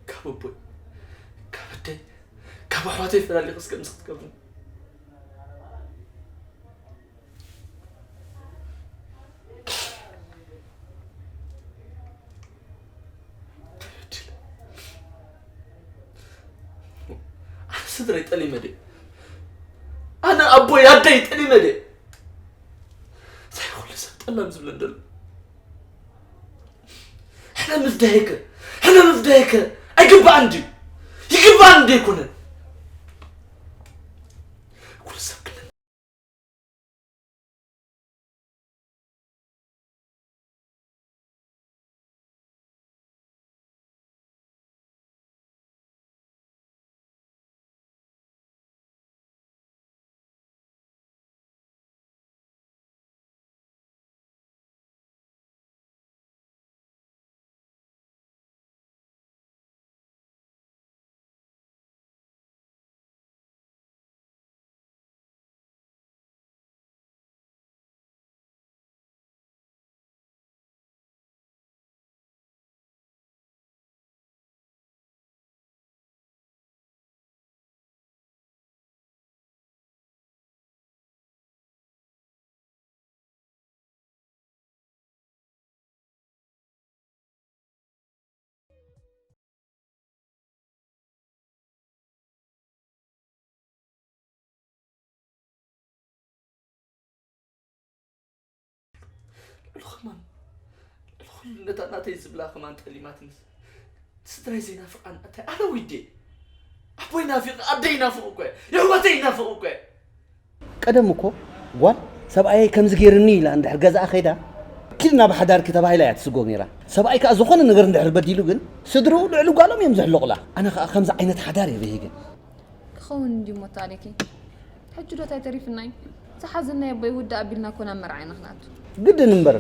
ካብ ኣቦይ፣ ካብ ኣደይ፣ ካብ ኣሕዋተይ ፈላሊኽስ ከምዚ ክትገብርኒ? ኣነ ስድረይ ጠሊመ ድየ? ኣነ ኣቦይ ኣደይ ጠሊመ ድየ? እንታይ ኩሉ ሰብ ጠላም ዝብለን ዘሎ? ሕነ ምፍዳይከ፣ ሕነ ምፍዳይከ ኣይግባእን ድዩ? ይግባእን ድዩ ኣይኮነን? ኩሉ ሰብ ክልል ሉኸማን ንኹሉ ነታ ናተይ ዝብላ ከማን ጠሊማትንስ ስድራይ ዘይናፍቓን እንታይ ኣነ ወይዴ ኣቦይ ናፊቕ ኣደይ ናፍቕ እኮ የሕዋተይ ናፍቕ እኮ። ቀደም እኮ ጓል ሰብኣየይ ከምዚ ገይርኒ ኢላ እንድሕር ገዛኣ ከይዳ ኪድ ናብ ሓዳርኪ ተባሂላ እያ ትስጎ ነይራ። ሰብኣይ ከኣ ዝኾነ ነገር እንድሕር በዲሉ ግን ስድርኡ ልዕሊ ጓሎም እዮም ዝሕለቑላ። ኣነ ከኣ ከምዚ ዓይነት ሓዳር እየ ብሂግን። ክኸውን እንዲሞ ታሪኪ ሕጂ ዶ ታይ ተሪፍናይ ዝሓዘናይ ኣቦይ ውዳ ኣቢልና ኮና መርዓ ኢና ክናቱ ግድን እምበር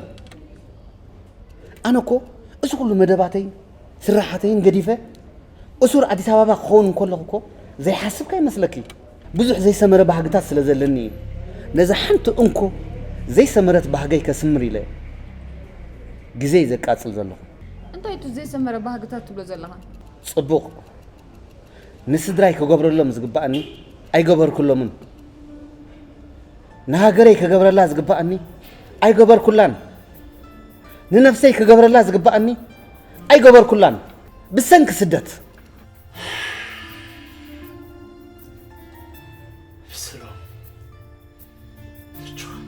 ኣነ እኮ እዚ ኩሉ መደባተይን ስራሓተይን ገዲፈ እሱር ኣዲስ ኣበባ ክኸውን እንከለኹ እኮ ዘይሓስብ ከይመስለኪ ብዙሕ ዘይሰመረ ባህግታት ስለ ዘለኒ እዩ ነዛ ሓንቲ እንኮ ዘይሰመረት ባህገይ ከስምር ኢለ ግዜይ ዘቃፅል ዘለኹ። እንታይ እቲ ዘይሰመረ ባህግታት ትብሎ ዘለኻ? ፅቡቕ ንስድራይ ክገብረሎም ዝግበኣኒ ኣይገበርኩሎምን። ንሃገረይ ክገብረላ ዝግበኣኒ ኣይገበርኩላን። ንነፍሰይ ክገብረላ ዝግበኣኒ ኣይገበርኩላን። ብሰንኪ ስደት። ብስሎም ጆን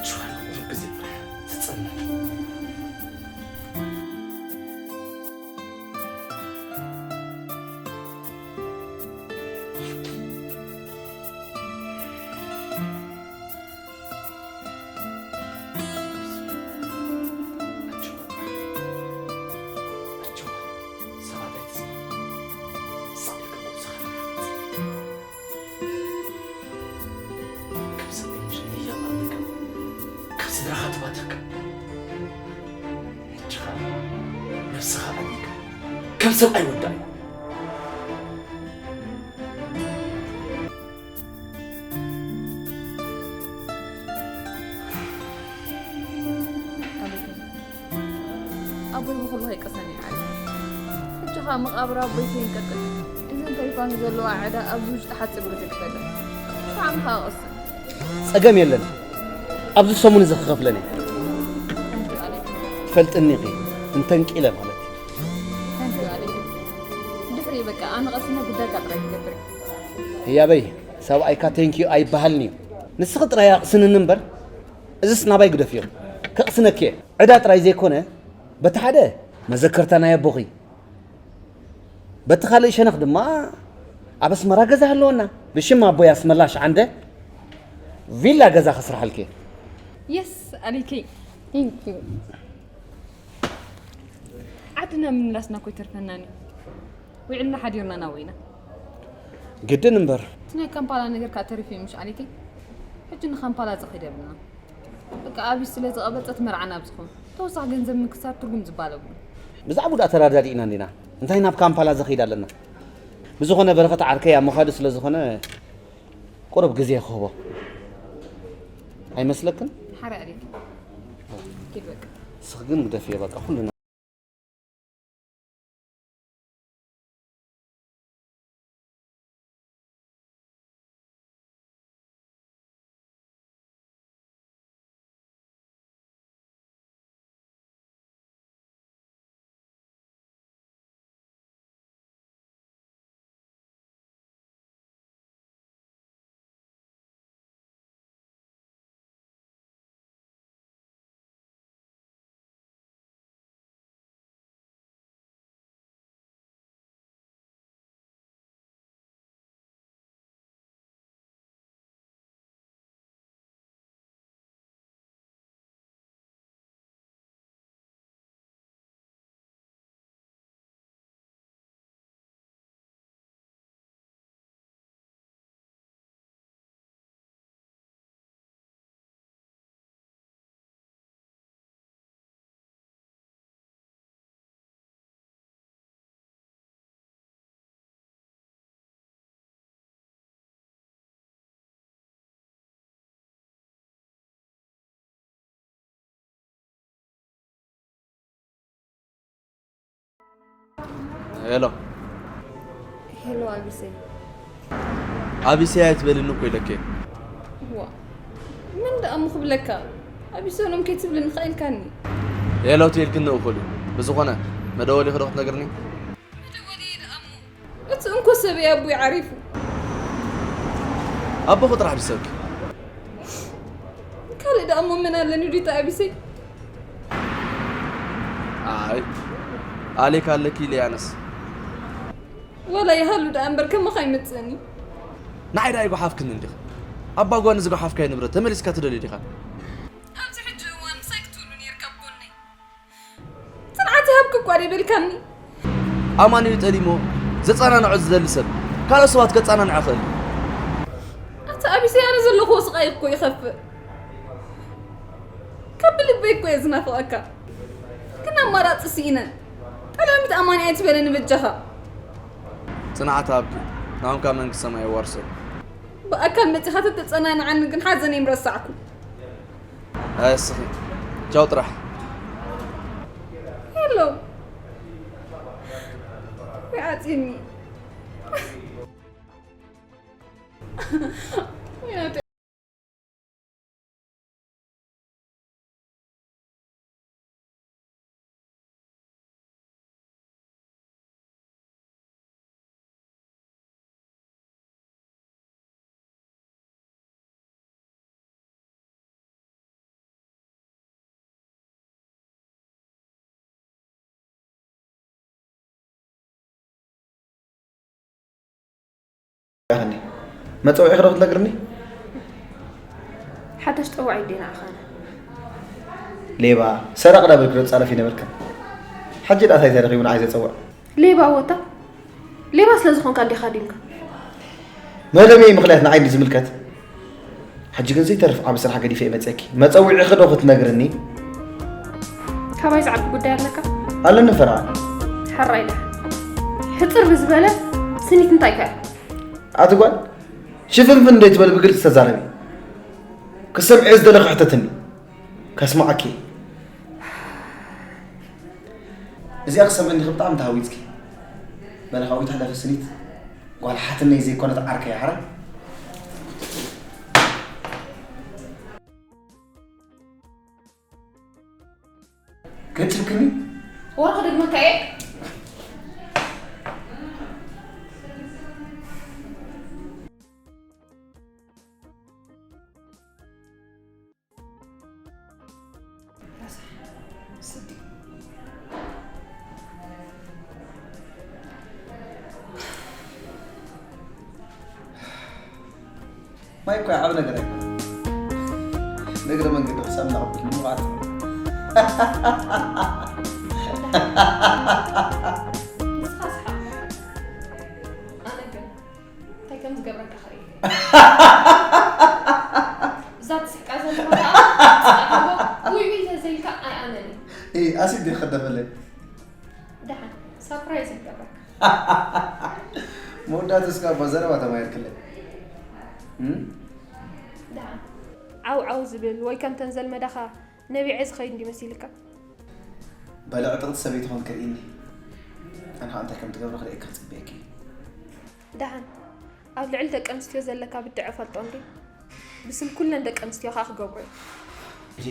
ጆን ቁሩብ ግዜ ጥራሕ ትጸንሕ። ካብ ሰበይ ምሽ ንህያብ ኣልካ ካብ ስድራኻ ትባትካ ሕጂ ኸኣ ነብስኻ ኣልካ ከም ሰብ ኣይወዳእን። ኣቦይ ብኹሉ ከይቀሰኒ እዩ ዓሊ። ሕጂ ኸኣ መቓብር ኣቦይ ከይንቀጥፍ እዘን ተሪፋኒ ዘለዋ ዕዳ ኣብዚ ውሽጢ ሓጺር ግዜ ክፈለን። ብጣዕሚ ኸኣ ቅስን። ጸገም የለን። ኣብዚ ሰሙን እዚ ክኸፍለን እየ። ትፈልጥኒ ኢኺ እንተንቂለ ማለት እዩ። ድሕሪ በቃ ኣነ ቀሲነ ጉዳይካ ጥራይ ክገብር እየ። ህያበይ ሰብኣይካ ቴንኪዩ ኣይበሃልን እዩ። ንስኺ ጥራይ ኣቕስንኒ እምበር እዝስ ናባይ ግደፍዮ። ከቕስነኪ እየ። ዕዳ ጥራይ ዘይኮነ በቲ ሓደ መዘከርታ ናይ ኣቦኺ በቲ ካልእ ሸነኽ ድማ ኣብ ኣስመራ ገዛ ኣለወና ብሽም ኣቦይ ኣስመላሽ ዓንደ ቪላ ገዛ ከስርሓልኪ። የስ ኣሊከይ ቴንክ ዩ። ዓድና ምምላስና እኮ ይተርፈናን እዩ። ውዒልና ሓዲርና ናበይና። ግድን እምበር። እቲ ናይ ካምፓላ ነገር ከዓ ተሪፉ እዩ ምሽ ኣሊከይ። ሕጂ ንካምፓላ ዝኸይድ የብልና። በቃ ኣቢስ ስለ ዝቐበፀት መርዓና ኣብ ዝኾን ተወሳኺ ገንዘብ ምክሳር ትርጉም ዝበሃል የብሉን። ብዛዕብኡ ደኣ ተረዳዲእና እንዲና እንታይ ናብ ካምፓላ ዘኽይድ ኣለና። ብዝኾነ በረኸት ዓርከይ ኣብ ምኻዱ ስለ ዝኾነ ቁሩብ ግዜ ክህቦ ኣይመስለክን? ሓራይ ኣዴት ኪድ በቃ። ንስኺ ግን ግደፍዮ በቃ ኩልና ሄሎ ሄሎ ኣቢሰይ ኣቢሰይ ኣይትበልኒ እኮ ኢለኪ ዋ መን ደኣ እሞ ክብለካ ኣቢሰሎም ከይትብልኒ ከ ኢልካኒ ሄሎ ተይልክኒ እኹል እዩ ብዝኾነ መደወሊኺ ዶ ክትነግርኒ እቲ እንኮ ሰበይ ኣቦይ ዓሪፉ ኣቦኺ ጥራሕ ድሰብኪ ካልእ ደኣ እሞ መን ኣለኒ ዲታ ኣቢሰይ? ኣይ፣ ኣሌክ ኣለኪ ኢለ ኣነስ። ወላ ይሃሉ ደኣ እምበር ከማኻ ኣይመጽእን እዩ። ንዓይ ደኣ ኣይጓሓፍክን እንዲኻ። ኣባ ጓኒ ዝጓሓፍካዮ ንብረት ተመሊስካ ትደልዮ ዲኻ? ኣብዚ ሕጂ እዋን ምሳይ ክትህሉ ነይርካ ኣብ ጎነይ። ጽንዓት ይሃብክ እኳ ደይበልካኒ። ኣማን እዩ ጠሊሞ ዘጸናንዖ ዝደሊ ሰብ ካልኦት ሰባት ከጸናንዖ ይኽእል። ኣታ ኣቢሰይ ኣነ ዘለኹዎ ስቓይ እኮ ይኸፍእ። ካብ ልበይ እኮ እየ ዝናፍቐካ። ግን ኣማራጺ ስኢነ። ጠላሚት ኣማን እያ ትበለኒ በጃኻ። ጽንዓት ሃብኪ ናምካ መንግስቲ ሰማይ የዋርሶ። ብኣካል መጺኻ ተተጸናንዓኒ ግን ሓዘነይ ምረሳዕኩ። ኣይ እስኺ ቻው ጥራሕ። ሄሎ። ይዓጽየኒ። ያኸኒ መጸውዒ ክዶ ክትነግርኒ? ሓዳሽ ጠዋዒ ዴና ኣኻነ። ሌባ ሰራቕ ዳብል ክዶ ጻረፍ ይነበርካ። ሕጂ ዳታይ ተረኺቡ ንዓይ ዘጸውዕ? ሌባ ወታ ሌባ ስለ ዝኾንካ እንዲኻ ዲምካ። መደበይ ምኽንያት ንዓይ እንዲ ዝምልከት። ሕጂ ግን ዘይተርፍ ዓቢ ስራሕ ገዲፈ እየ መጸኪ። መጸውዒ ክዶ ክትነግርኒ? ካባይ ዝዓቢ ጉዳይ ኣለካ? ኣለኒ ፈርዓ። ሕራይ ደሓን። ሕጽር ብዝበለ ስኒት እንታይ ከ? ኣቲ ጓል ሽፍንፍን እንደ ትበል ብግልጽ ተዛረቢ። ክሰምዕ ዝደለኺ ሕተትኒ። ከስማዓኪ። እዚኣ ክሰምዕ እንዲኺ ብጣዕሚ ተሃዊጽኪ። በለ ካብኡ ተሕለፊ ስኒት። ጓል ሓትነይ ዘይኮነት ዓርከይ ሓራ። ገጭምክኒ? ወረ ክደግመካ እየ። ረሳሕ። ስዲ። ማይ እኮ ዓቢ ነገር ኣይኮነን። ንእግረ መንገዲ ክሳብ እናቐበልኩ ንምውዓል። ንስኻ ስሓቕ። ኣነ ግን እንታይ ከም ዝገብረካ ክርኢ። እዛ ትስሕቃ ዘለኻ ከዓ፣ ውይ፣ ውይ፣ ተዘይልካ ኣይኣመንን። እይ፣ ኣሲድ ድየ ክደፈለይ? ደሓን፣ ሳፕራይዝ ይገብረካ። መወዳእቱ እስካ እባ ዘረባ ተማየርክለይ። እም? ደሓን። ዓው ዓው ዝብል ወይ ከምተን ዘልመዳኻ ነቢዐ ዝኸይድ እንዲ መሲልካ? በለ ዕጥቕቲ ሰበይቲ ኾንክ ርእኒ። ኣነ ኸኣ እንታይ ከም ትገብሮ ክርእየኪ ክጽበየኪ እየ። ደሓን፣ ኣብ ልዕሊ ደቂ ኣንስትዮ ዘለካ ብድዐ ፈልጦ እንዲ? ብስም ኩለን ደቂ ኣንስትዮ ኸኣ ክገብሮ እየ። እጂ፣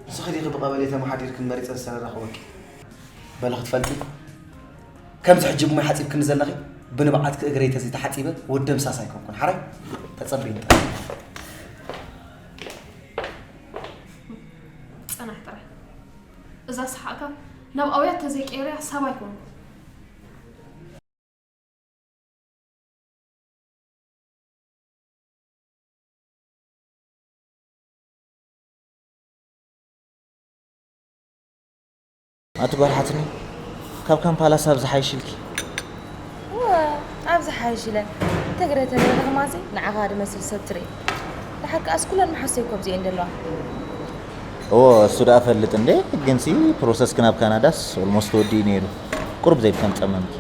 ንስኺ ዲኺ ብቐበሌ ተመሓዲርክን መሪጸን ዝተረኸበኪ? በሊ ክትፈልጢ፣ ከምዚ ሕጂ ብማይ ሓጺብክኒ ዘለኺ፣ ብንብዓትኪ እግረይ ተዘይተሓጺበ ወዲ ደምሳስ ኣይኮንኩን። ሓራይ ተጸበይኒ ጥራይ። ጸናሕ ጥራይ። እዛ ሰሓቕካ ናብ ኣውያት ተዘይቀየረያ ሳባ ኣይኮንኩን። ኣቲ ጓል ሓትኒ፣ ካብ ካምፓላስ ኣብ ዝሓይሽ ኢልኪ። እወ፣ ኣብ ዝሓይሽ ኢለ። ተግረ ተለለ ከማሲ ንዓኻ ድመስል ሰብ ትርኢ። ደሓር ከኣስ ኩለን መሓሰይ እኮ ኣብዚኤን ዘለዋ። እወ፣ እሱ ደኣ ፈልጥ እንዴ፣ ግንሲ ፕሮሰስ ክን ኣብ ካናዳስ ኦልሞስት ተወዲኡ ነይሩ። ቁሩብ ዘይብከም ጸመምኪ።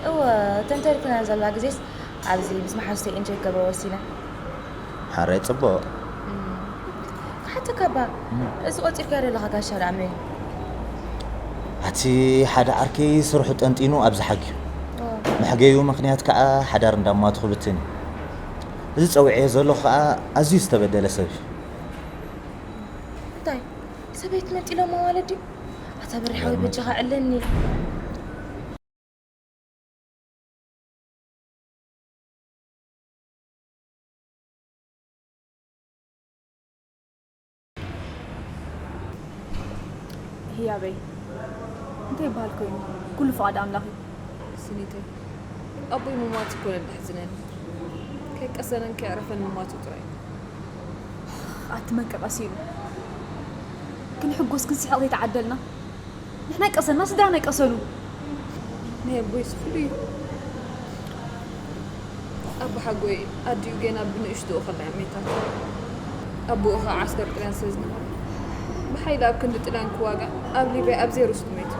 እወ፣ እተን ተሪፈን ዘለዋ ግዜስ ኣብዚ ምስ መሓዙተይ ኢንጆይ ክገብሮ ወሲነ። ሓራይ ጽቡቕ። እም፣ ክሓተካ እባ፣ እም። እዚ ቆጺርካዮ ዘለኻ ጋሻ ደኣ መን እዩ? ኣቲ ሓደ ዓርከይ ስርሑ ጠንጢኑ ኣብዚ ሓግዩ። ኦ። መሕገዩ ምኽንያት ከኣ ሓዳር እንዳማቱ ክብትን እዩ። እዚ ጸዊዐዮ ዘለኹ ከኣ ኣዝዩ ዝተበደለ ሰብ እዩ። እንታይ? ሰበይቲ መንጢሎሞ ማለት ድዩ? ኣታ በሪሓዊ በጃኻ ዕለኒ። ያበይ እንታይ ይበሃል ኮይኑ? ኩሉ ፍቓድ ኣምላኽ እዩ። ስኒተይ፣ ኣቦይ ምሟት እኮ ነዳሕዝነኒ። ከይቀሰነን ከየዕረፈን ምሟቱ ጥራይ። ኣቲ መን ከቐሲኑ? ክንሕጎስ ክንስሕቕ ዘይተዓደልና? ንሕና ይቀሰና፣ ስድራና ይቀሰኑ። ናይ ኣቦይ ዝኽሉ እዩ። ኣቦሓጎይ ኣዲኡ ገና ብንእሽትኡ ከላ እያ መይታቶ። ኣቦኡ ኸዓ ዓስከር ጥልያን ስለ ዝነበረ፣ ብሓይሊ ኣብ ክንዲ ጥልያን ክዋጋእ ኣብ ሊብያ ኣብ ዜሮ ስት መይቱ።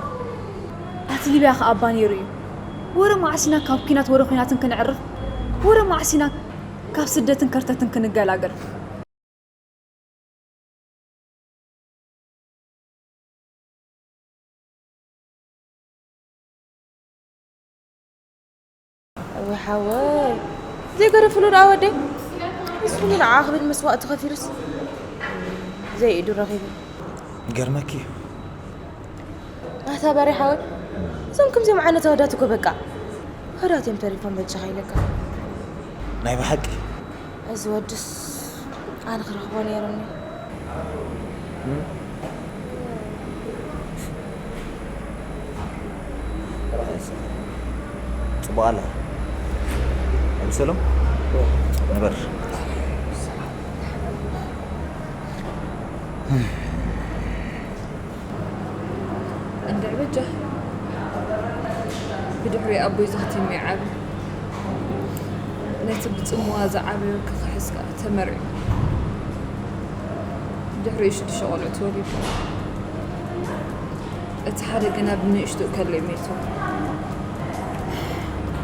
ኣቲ ሊብያ ኸዓ ኣባ ነይሩ እዩ። ወረ መዓስ ኢና ካብ ኲናት ወደ ኲናትን ክንዕርፍ? ወረ መዓስ ኢና ካብ ስደትን ከርተትን ክንገላገል? ወይ ሓወይ፣ ዘይገደፍሉ ደኣ ወደይ። ንሱ ንዓኣ ክብል መስዋእቲ ከፊሉስ ዘይኢዱ ረኺቡ። ይገርመኪ እዩ። ኣታ ባርያ ሓወይ፣ እዞም ከምዚኦም ዓይነት ኣወዳት እኮ በቃ ውሑዳት እዮም ተሪፎም በጃኻ ኢለካ። ናይ ብሓቂ። እዚ ወድስ ኣነ ክረኽቦ ነይሩኒ። ጽቡቕ ኣላ። ኣቢሰሎም ንበር። እንድዒ በጃ ብድሕሪ ኣቦይ ዘኽቲሙ ይዓቢ። ነቲ ብጽምዋ ዝዓበዮ ክኽሕስ ከኣ ተመርዕዩ። ድሕሪኡ ሽዱሽተ ቆልዑ ተወሊዱ። እቲ ሓደ ግና ብንእሽትኡ ከሎ እዩ መይቱ።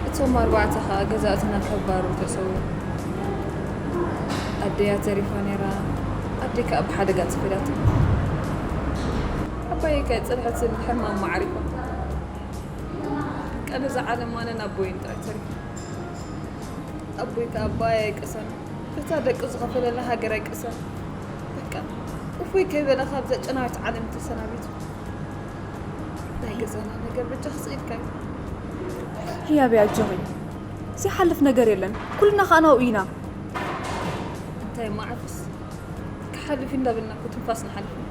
እቶም ኣርባዕተ ከኣ ገዛእትና ካብ ባሩ ተሰውኡ። ኣደያ ተሪፋ ነይራ፣ ኣደይ ከኣ ብሓደጋ ተፈሊያትና። ዓባየይ ከኣ ጸንሐትን ሕማም መዓሪፋ። በቃ ነዛ ዓለም ኣነን ኣቦይን ጥራይ ተሪፍና። ኣቦይ ከኣ ኣባይ ኣይቀሰን፣ በታ ደቁ ዝኸፈለላ ሃገር ኣይቀሰን። በቃ እፎይ ከይበለ ካብዛ ጨናዊት ዓለም ተሰናቢቱ። ናይ ገዛና ነገር በጃ ክስኢልካ እዩ። ህያበይ ኣጆኺ፣ ዘይሓልፍ ነገር የለን፣ ኩልና ከኣ ናብኡ ኢና። እንታይ እሞ ዓርፍስ ክሓልፍ እዩ እንዳበልና እኮ ትንፋስና ሓሊፍና።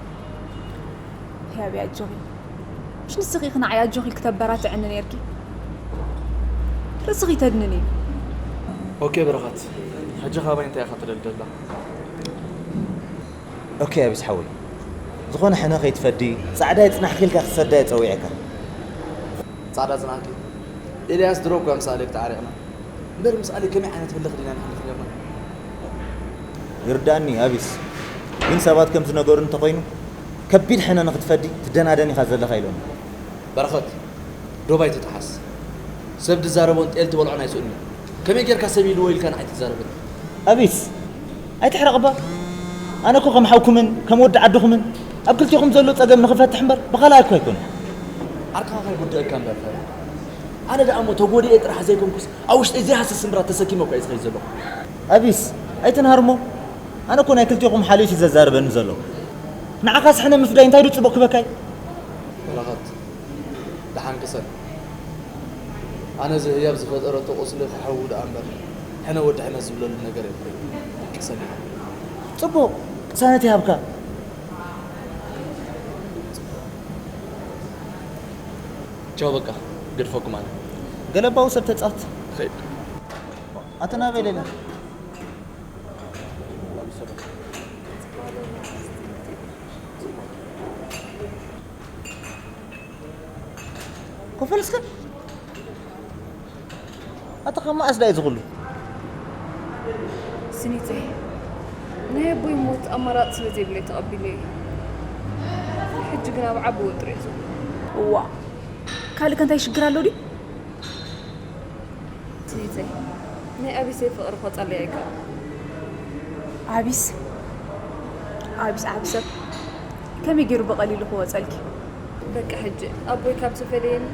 ህያበይ ኣጆኺ፣ ምሽ ንስኺ ኢኺ ንዓይ ኣጆኺ ኢልኪ ተበራትዕኒ ነይርኪ። ርእስኺ ተድንን እዩ። ኦኬ በረኸት፣ ሕጂ ካባይ እንታይ ኢኻ ትደሊ ዘላ? ኦኬ ኣቢስ ሓወይ፣ ዝኾነ ሕነ ከይትፈዲ ጻዕዳ ይጽናሕኪ ኢልካ ክሰዳ እየ ጸዊዐካ። ጻዕዳ ጽናሕኪ? ኤልያስ ድሮ እኳ ምስ ኣሌክ ተዓሪቕና እምበር ምስ ኣሌክ ከመይ ዓይነት ህልኽ ዲና ነሕልፍ ነርና? ይርዳእኒ ኣቢስ፣ ግን ሰባት ከም ዝነገሩ እንተኾይኑ ከቢድ ሕነ ንኽትፈዲ ትደናደን ኢኻ ዘለኻ ኢሎምኒ። በረኸት፣ ዶብ ኣይትጥሓስ። ሰብ ዝዛረቦን ጤል ትበልዖን ኣይስእንን እዩ። ከመይ ጌርካ ሰብ ኢልዎ ኢልካ ንዓይ ትዛረበኒ? ኣቢስ፣ ኣይትሕረቕ እባ። ኣነ እኮ ከም ሓውኩምን ከም ወዲ ዓድኹምን ኣብ ክልቴኹም ዘሎ ጸገም ንኽፈትሕ እምበር ብኻልኣይ እኮ ኣይኮነን። ዓርክኻ ከይጉድኣካ እምበር ፈርሕ። ኣነ ደኣ እሞ ተጎዲኤ ጥራሕ ዘይኮንኩስ ኣብ ውሽጠይ ዘይሃስስ ስምብራት ተሰኪመ እኮ እየ ዝኸይድ ዘለኹ። ኣቢስ፣ ኣይትንሃር እሞ። ኣነ እኮ ናይ ክልቴኹም ሓልዮት እዩ ዘዛርበኒ ዘሎ። ንዓኻስ ሕነ ምፍዳይ እንታይ ድዩ ጽቡቕ ክበካይ? በረኸት፣ ደሓን ቅሰን። ኣነ እዚ ህያብ ዝፈጠረቶ ቁስሊ ክሕዊ ደኣ እምበር ሕነ ወዲ ሕነ ዝብለሉ ነገር የብለይን። ቅሰን ኢኻ። ጽቡቕ፣ ቅሳነት ይሃብካ። ቻው በቃ፣ ገድፈኩም ኣነ። ገለባዊ ሰብ ተጻወት። ኸይድ። ኣተ ናበይ ሌላ? ኮፈል እስከ ኣታ ካብ መዓስ ዳኣ እዩ ዝኹሉ? ስኒተይ፣ ናይ ኣቦይ ሞት ኣማራጺ ስለ ዘይብለይ ተቐቢለዮ እየ። ሕጂ ግን ኣብ ዓቢ ወጥሪ እየ ዘሎ። እዋ፣ ካልእ ከ እንታይ ሽግር ኣሎ ድዩ? ስኒተይ፣ ናይ ኣቢሰይ ፍቕሪ ክወጸለይ ኣይክእልን። ኣቢስ ኣቢስ ዓቢ ሰብ ከመይ ገይሩ ብቐሊሉ ክወጸልኪ? በቃ ሕጂ ኣቦይ ካብ ተፈለየኒ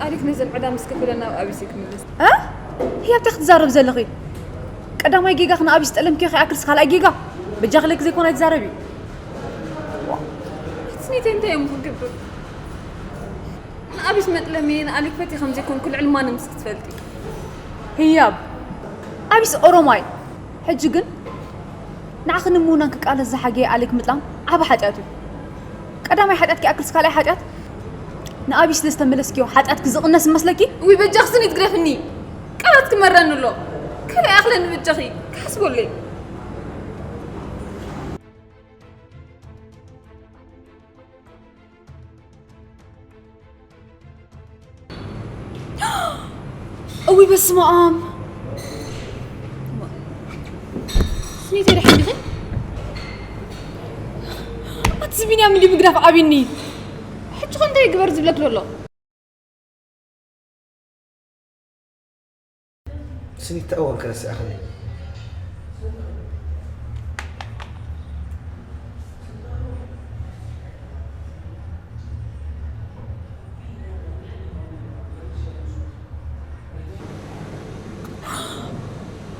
ኣሊክ ነዘን ዕዳ ምስ ከፈለ ናብ ኣቢሰይ ክምለስ። እ? ህያብ እንታይ ክትዛረቢ ዘለኺ? ቀዳማይ ጌጋኺ ንኣቢስ ጠለምክዮ ከይኣክልስ ካልኣይ ጌጋ? በጃኺ ኢለኪ ዘይኮነ ኣይትዛረቢ። ስኒተይ እንታይ እሞ ክገብር? ንኣቢስ መጥለሚ ንኣሊክ ፈትየ ከም ዘይኮንኩ ልዕሊ ማንም ንስኺ ትፈልጢ። ህያብ ኣቢስ ኦሮማይ። ሕጂ ግን ንዓኺ ንምውናን ክቃለስ ዝሓገየ ኣሊክ ምጥላም ዓቢ ሓጢኣት እዩ። ቀዳማይ ሓጢኣት ክኣክልስ ካልኣይ ሓጢኣት ንኣብይ ስለ ዝተመለስክዮ ሓጢኣትኪ ዝቕነስ መስለኪ? ውይ በጃኺ ስኒት ግደፍኒ። ቃላት ክመረኒ ኣሎ። ካልኣይ ኣኽለኒ በጃኺ ክሓስበለይ። እውይ በስመ ኣብ። ስኒተይ ደሓን ዲኺ? ኣቲ እዚ ቢንያም እንዲ ምግዳፍ ኣቢኒ። ሕጂ ኸ እንታይ ይግበር ዝብለክ ዘሎ? ስኒት ተእወን ከረስዕኽኒ።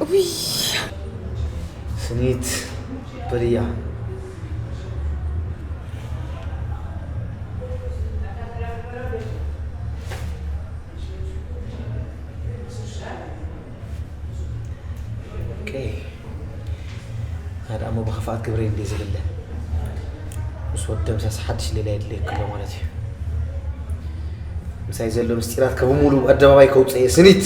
ውይ ስኒት በልያ። ኦኬ። ኣነ ደኣ እሞ ብኽፍኣት ግብረይ እንድየ ዝልለ። ምስ ወዲ ደምሳስ ሓድሽ ሌላ የድልየኪ ኣሎ ማለት እዩ። ምሳይ ዘሎ ምስጢራት ከም ሙሉ ኣደባባይ ከውፅእ እየ ስኒት።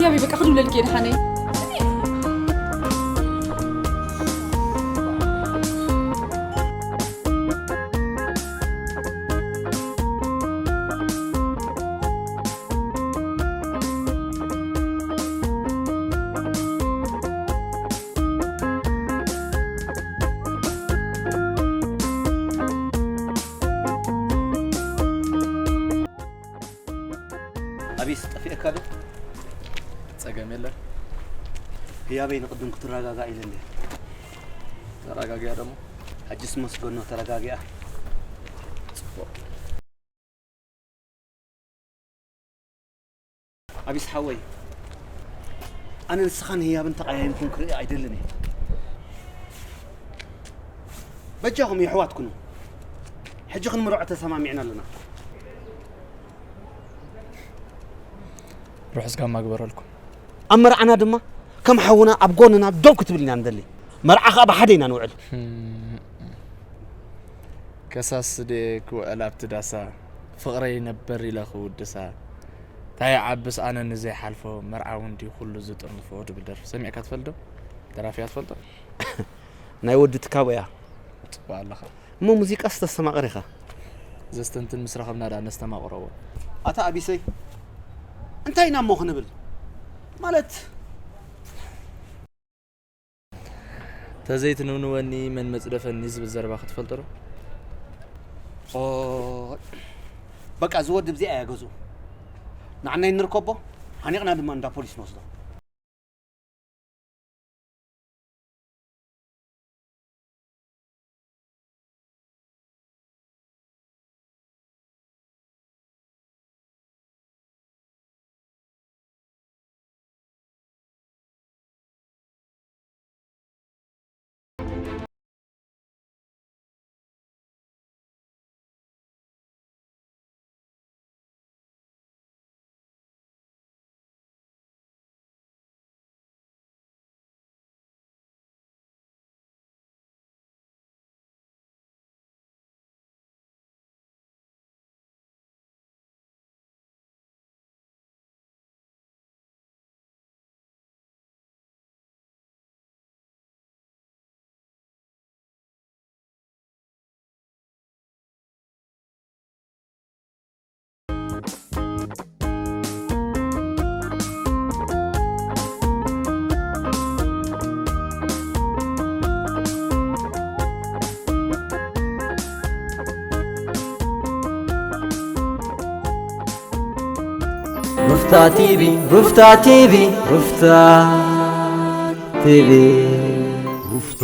ያበይ በቃ ክድውለልኪ እየ ደሓነይ። ኣቢስ ጠፊእካ ዶ? ጸገም የለን። ህያበይ ንቕድም ክትረጋጋእ ኢለ እንደ ተረጋጊያ ደሞ ሕጅስ መስገኖ ተረጋጊኣ። ጽቡቕ። ኣቢስ ሓወይ፣ ኣነ ንስኻን ህያብን ተቐያይምኩም ክርኢ ኣይደልን እየ። በጃኹም የሕዋት ኩኑ። ሕጂ ክንምርዖ ተሰማሚዕና ኣለና። ርሑስ ጋማ ግበረልኩም። ኣብ መርዓና ድማ ከም ሓውና ኣብ ጎንና ደው ክትብል ኢና ንደሊ። መርዓ ኸኣ ብሓደ ኢና ንውዕል። ከሳስ ድየ ክውዕል ኣብቲ ዳሳ ፍቕረይ ነበር ኢለ ክውድሳ እንታይ ዓብስ ኣነ ንዘይሓልፎ መርዓ እውን ድዩ ኩሉ ዝጥርንፎ ድብል ደርፊ ሰሚዕካ ትፈልጥ ዶ? ደራፊያ ትፈልጦ? ናይ ወዲ ትካቦ እያ። ጽቡቕ ኣለኻ። እሞ ሙዚቃስ ተስተማቕር ኢኻ? ዘስተንትን ምስ ረኸብና ደኣ ነስተማቕረዎ። ኣታ ኣቢሰይ እንታይ ኢና እሞ ክንብል ማለት ተዘይትንውንወኒ መን መጽደፈኒ ዝብል ዘረባ ክትፈልጦ ዶ? ኦ በቃ እዚ ወዲ ብዚኣ እያ ገዝኡ ንዓናይ ንርከቦ ሓኒቕና ድማ እንዳ ፖሊስ ንወስዶ ሩፍታ ቲቪ፣ ሩፍታ ቲቪ፣ ሩፍታ ቲቪ። ሩፍታ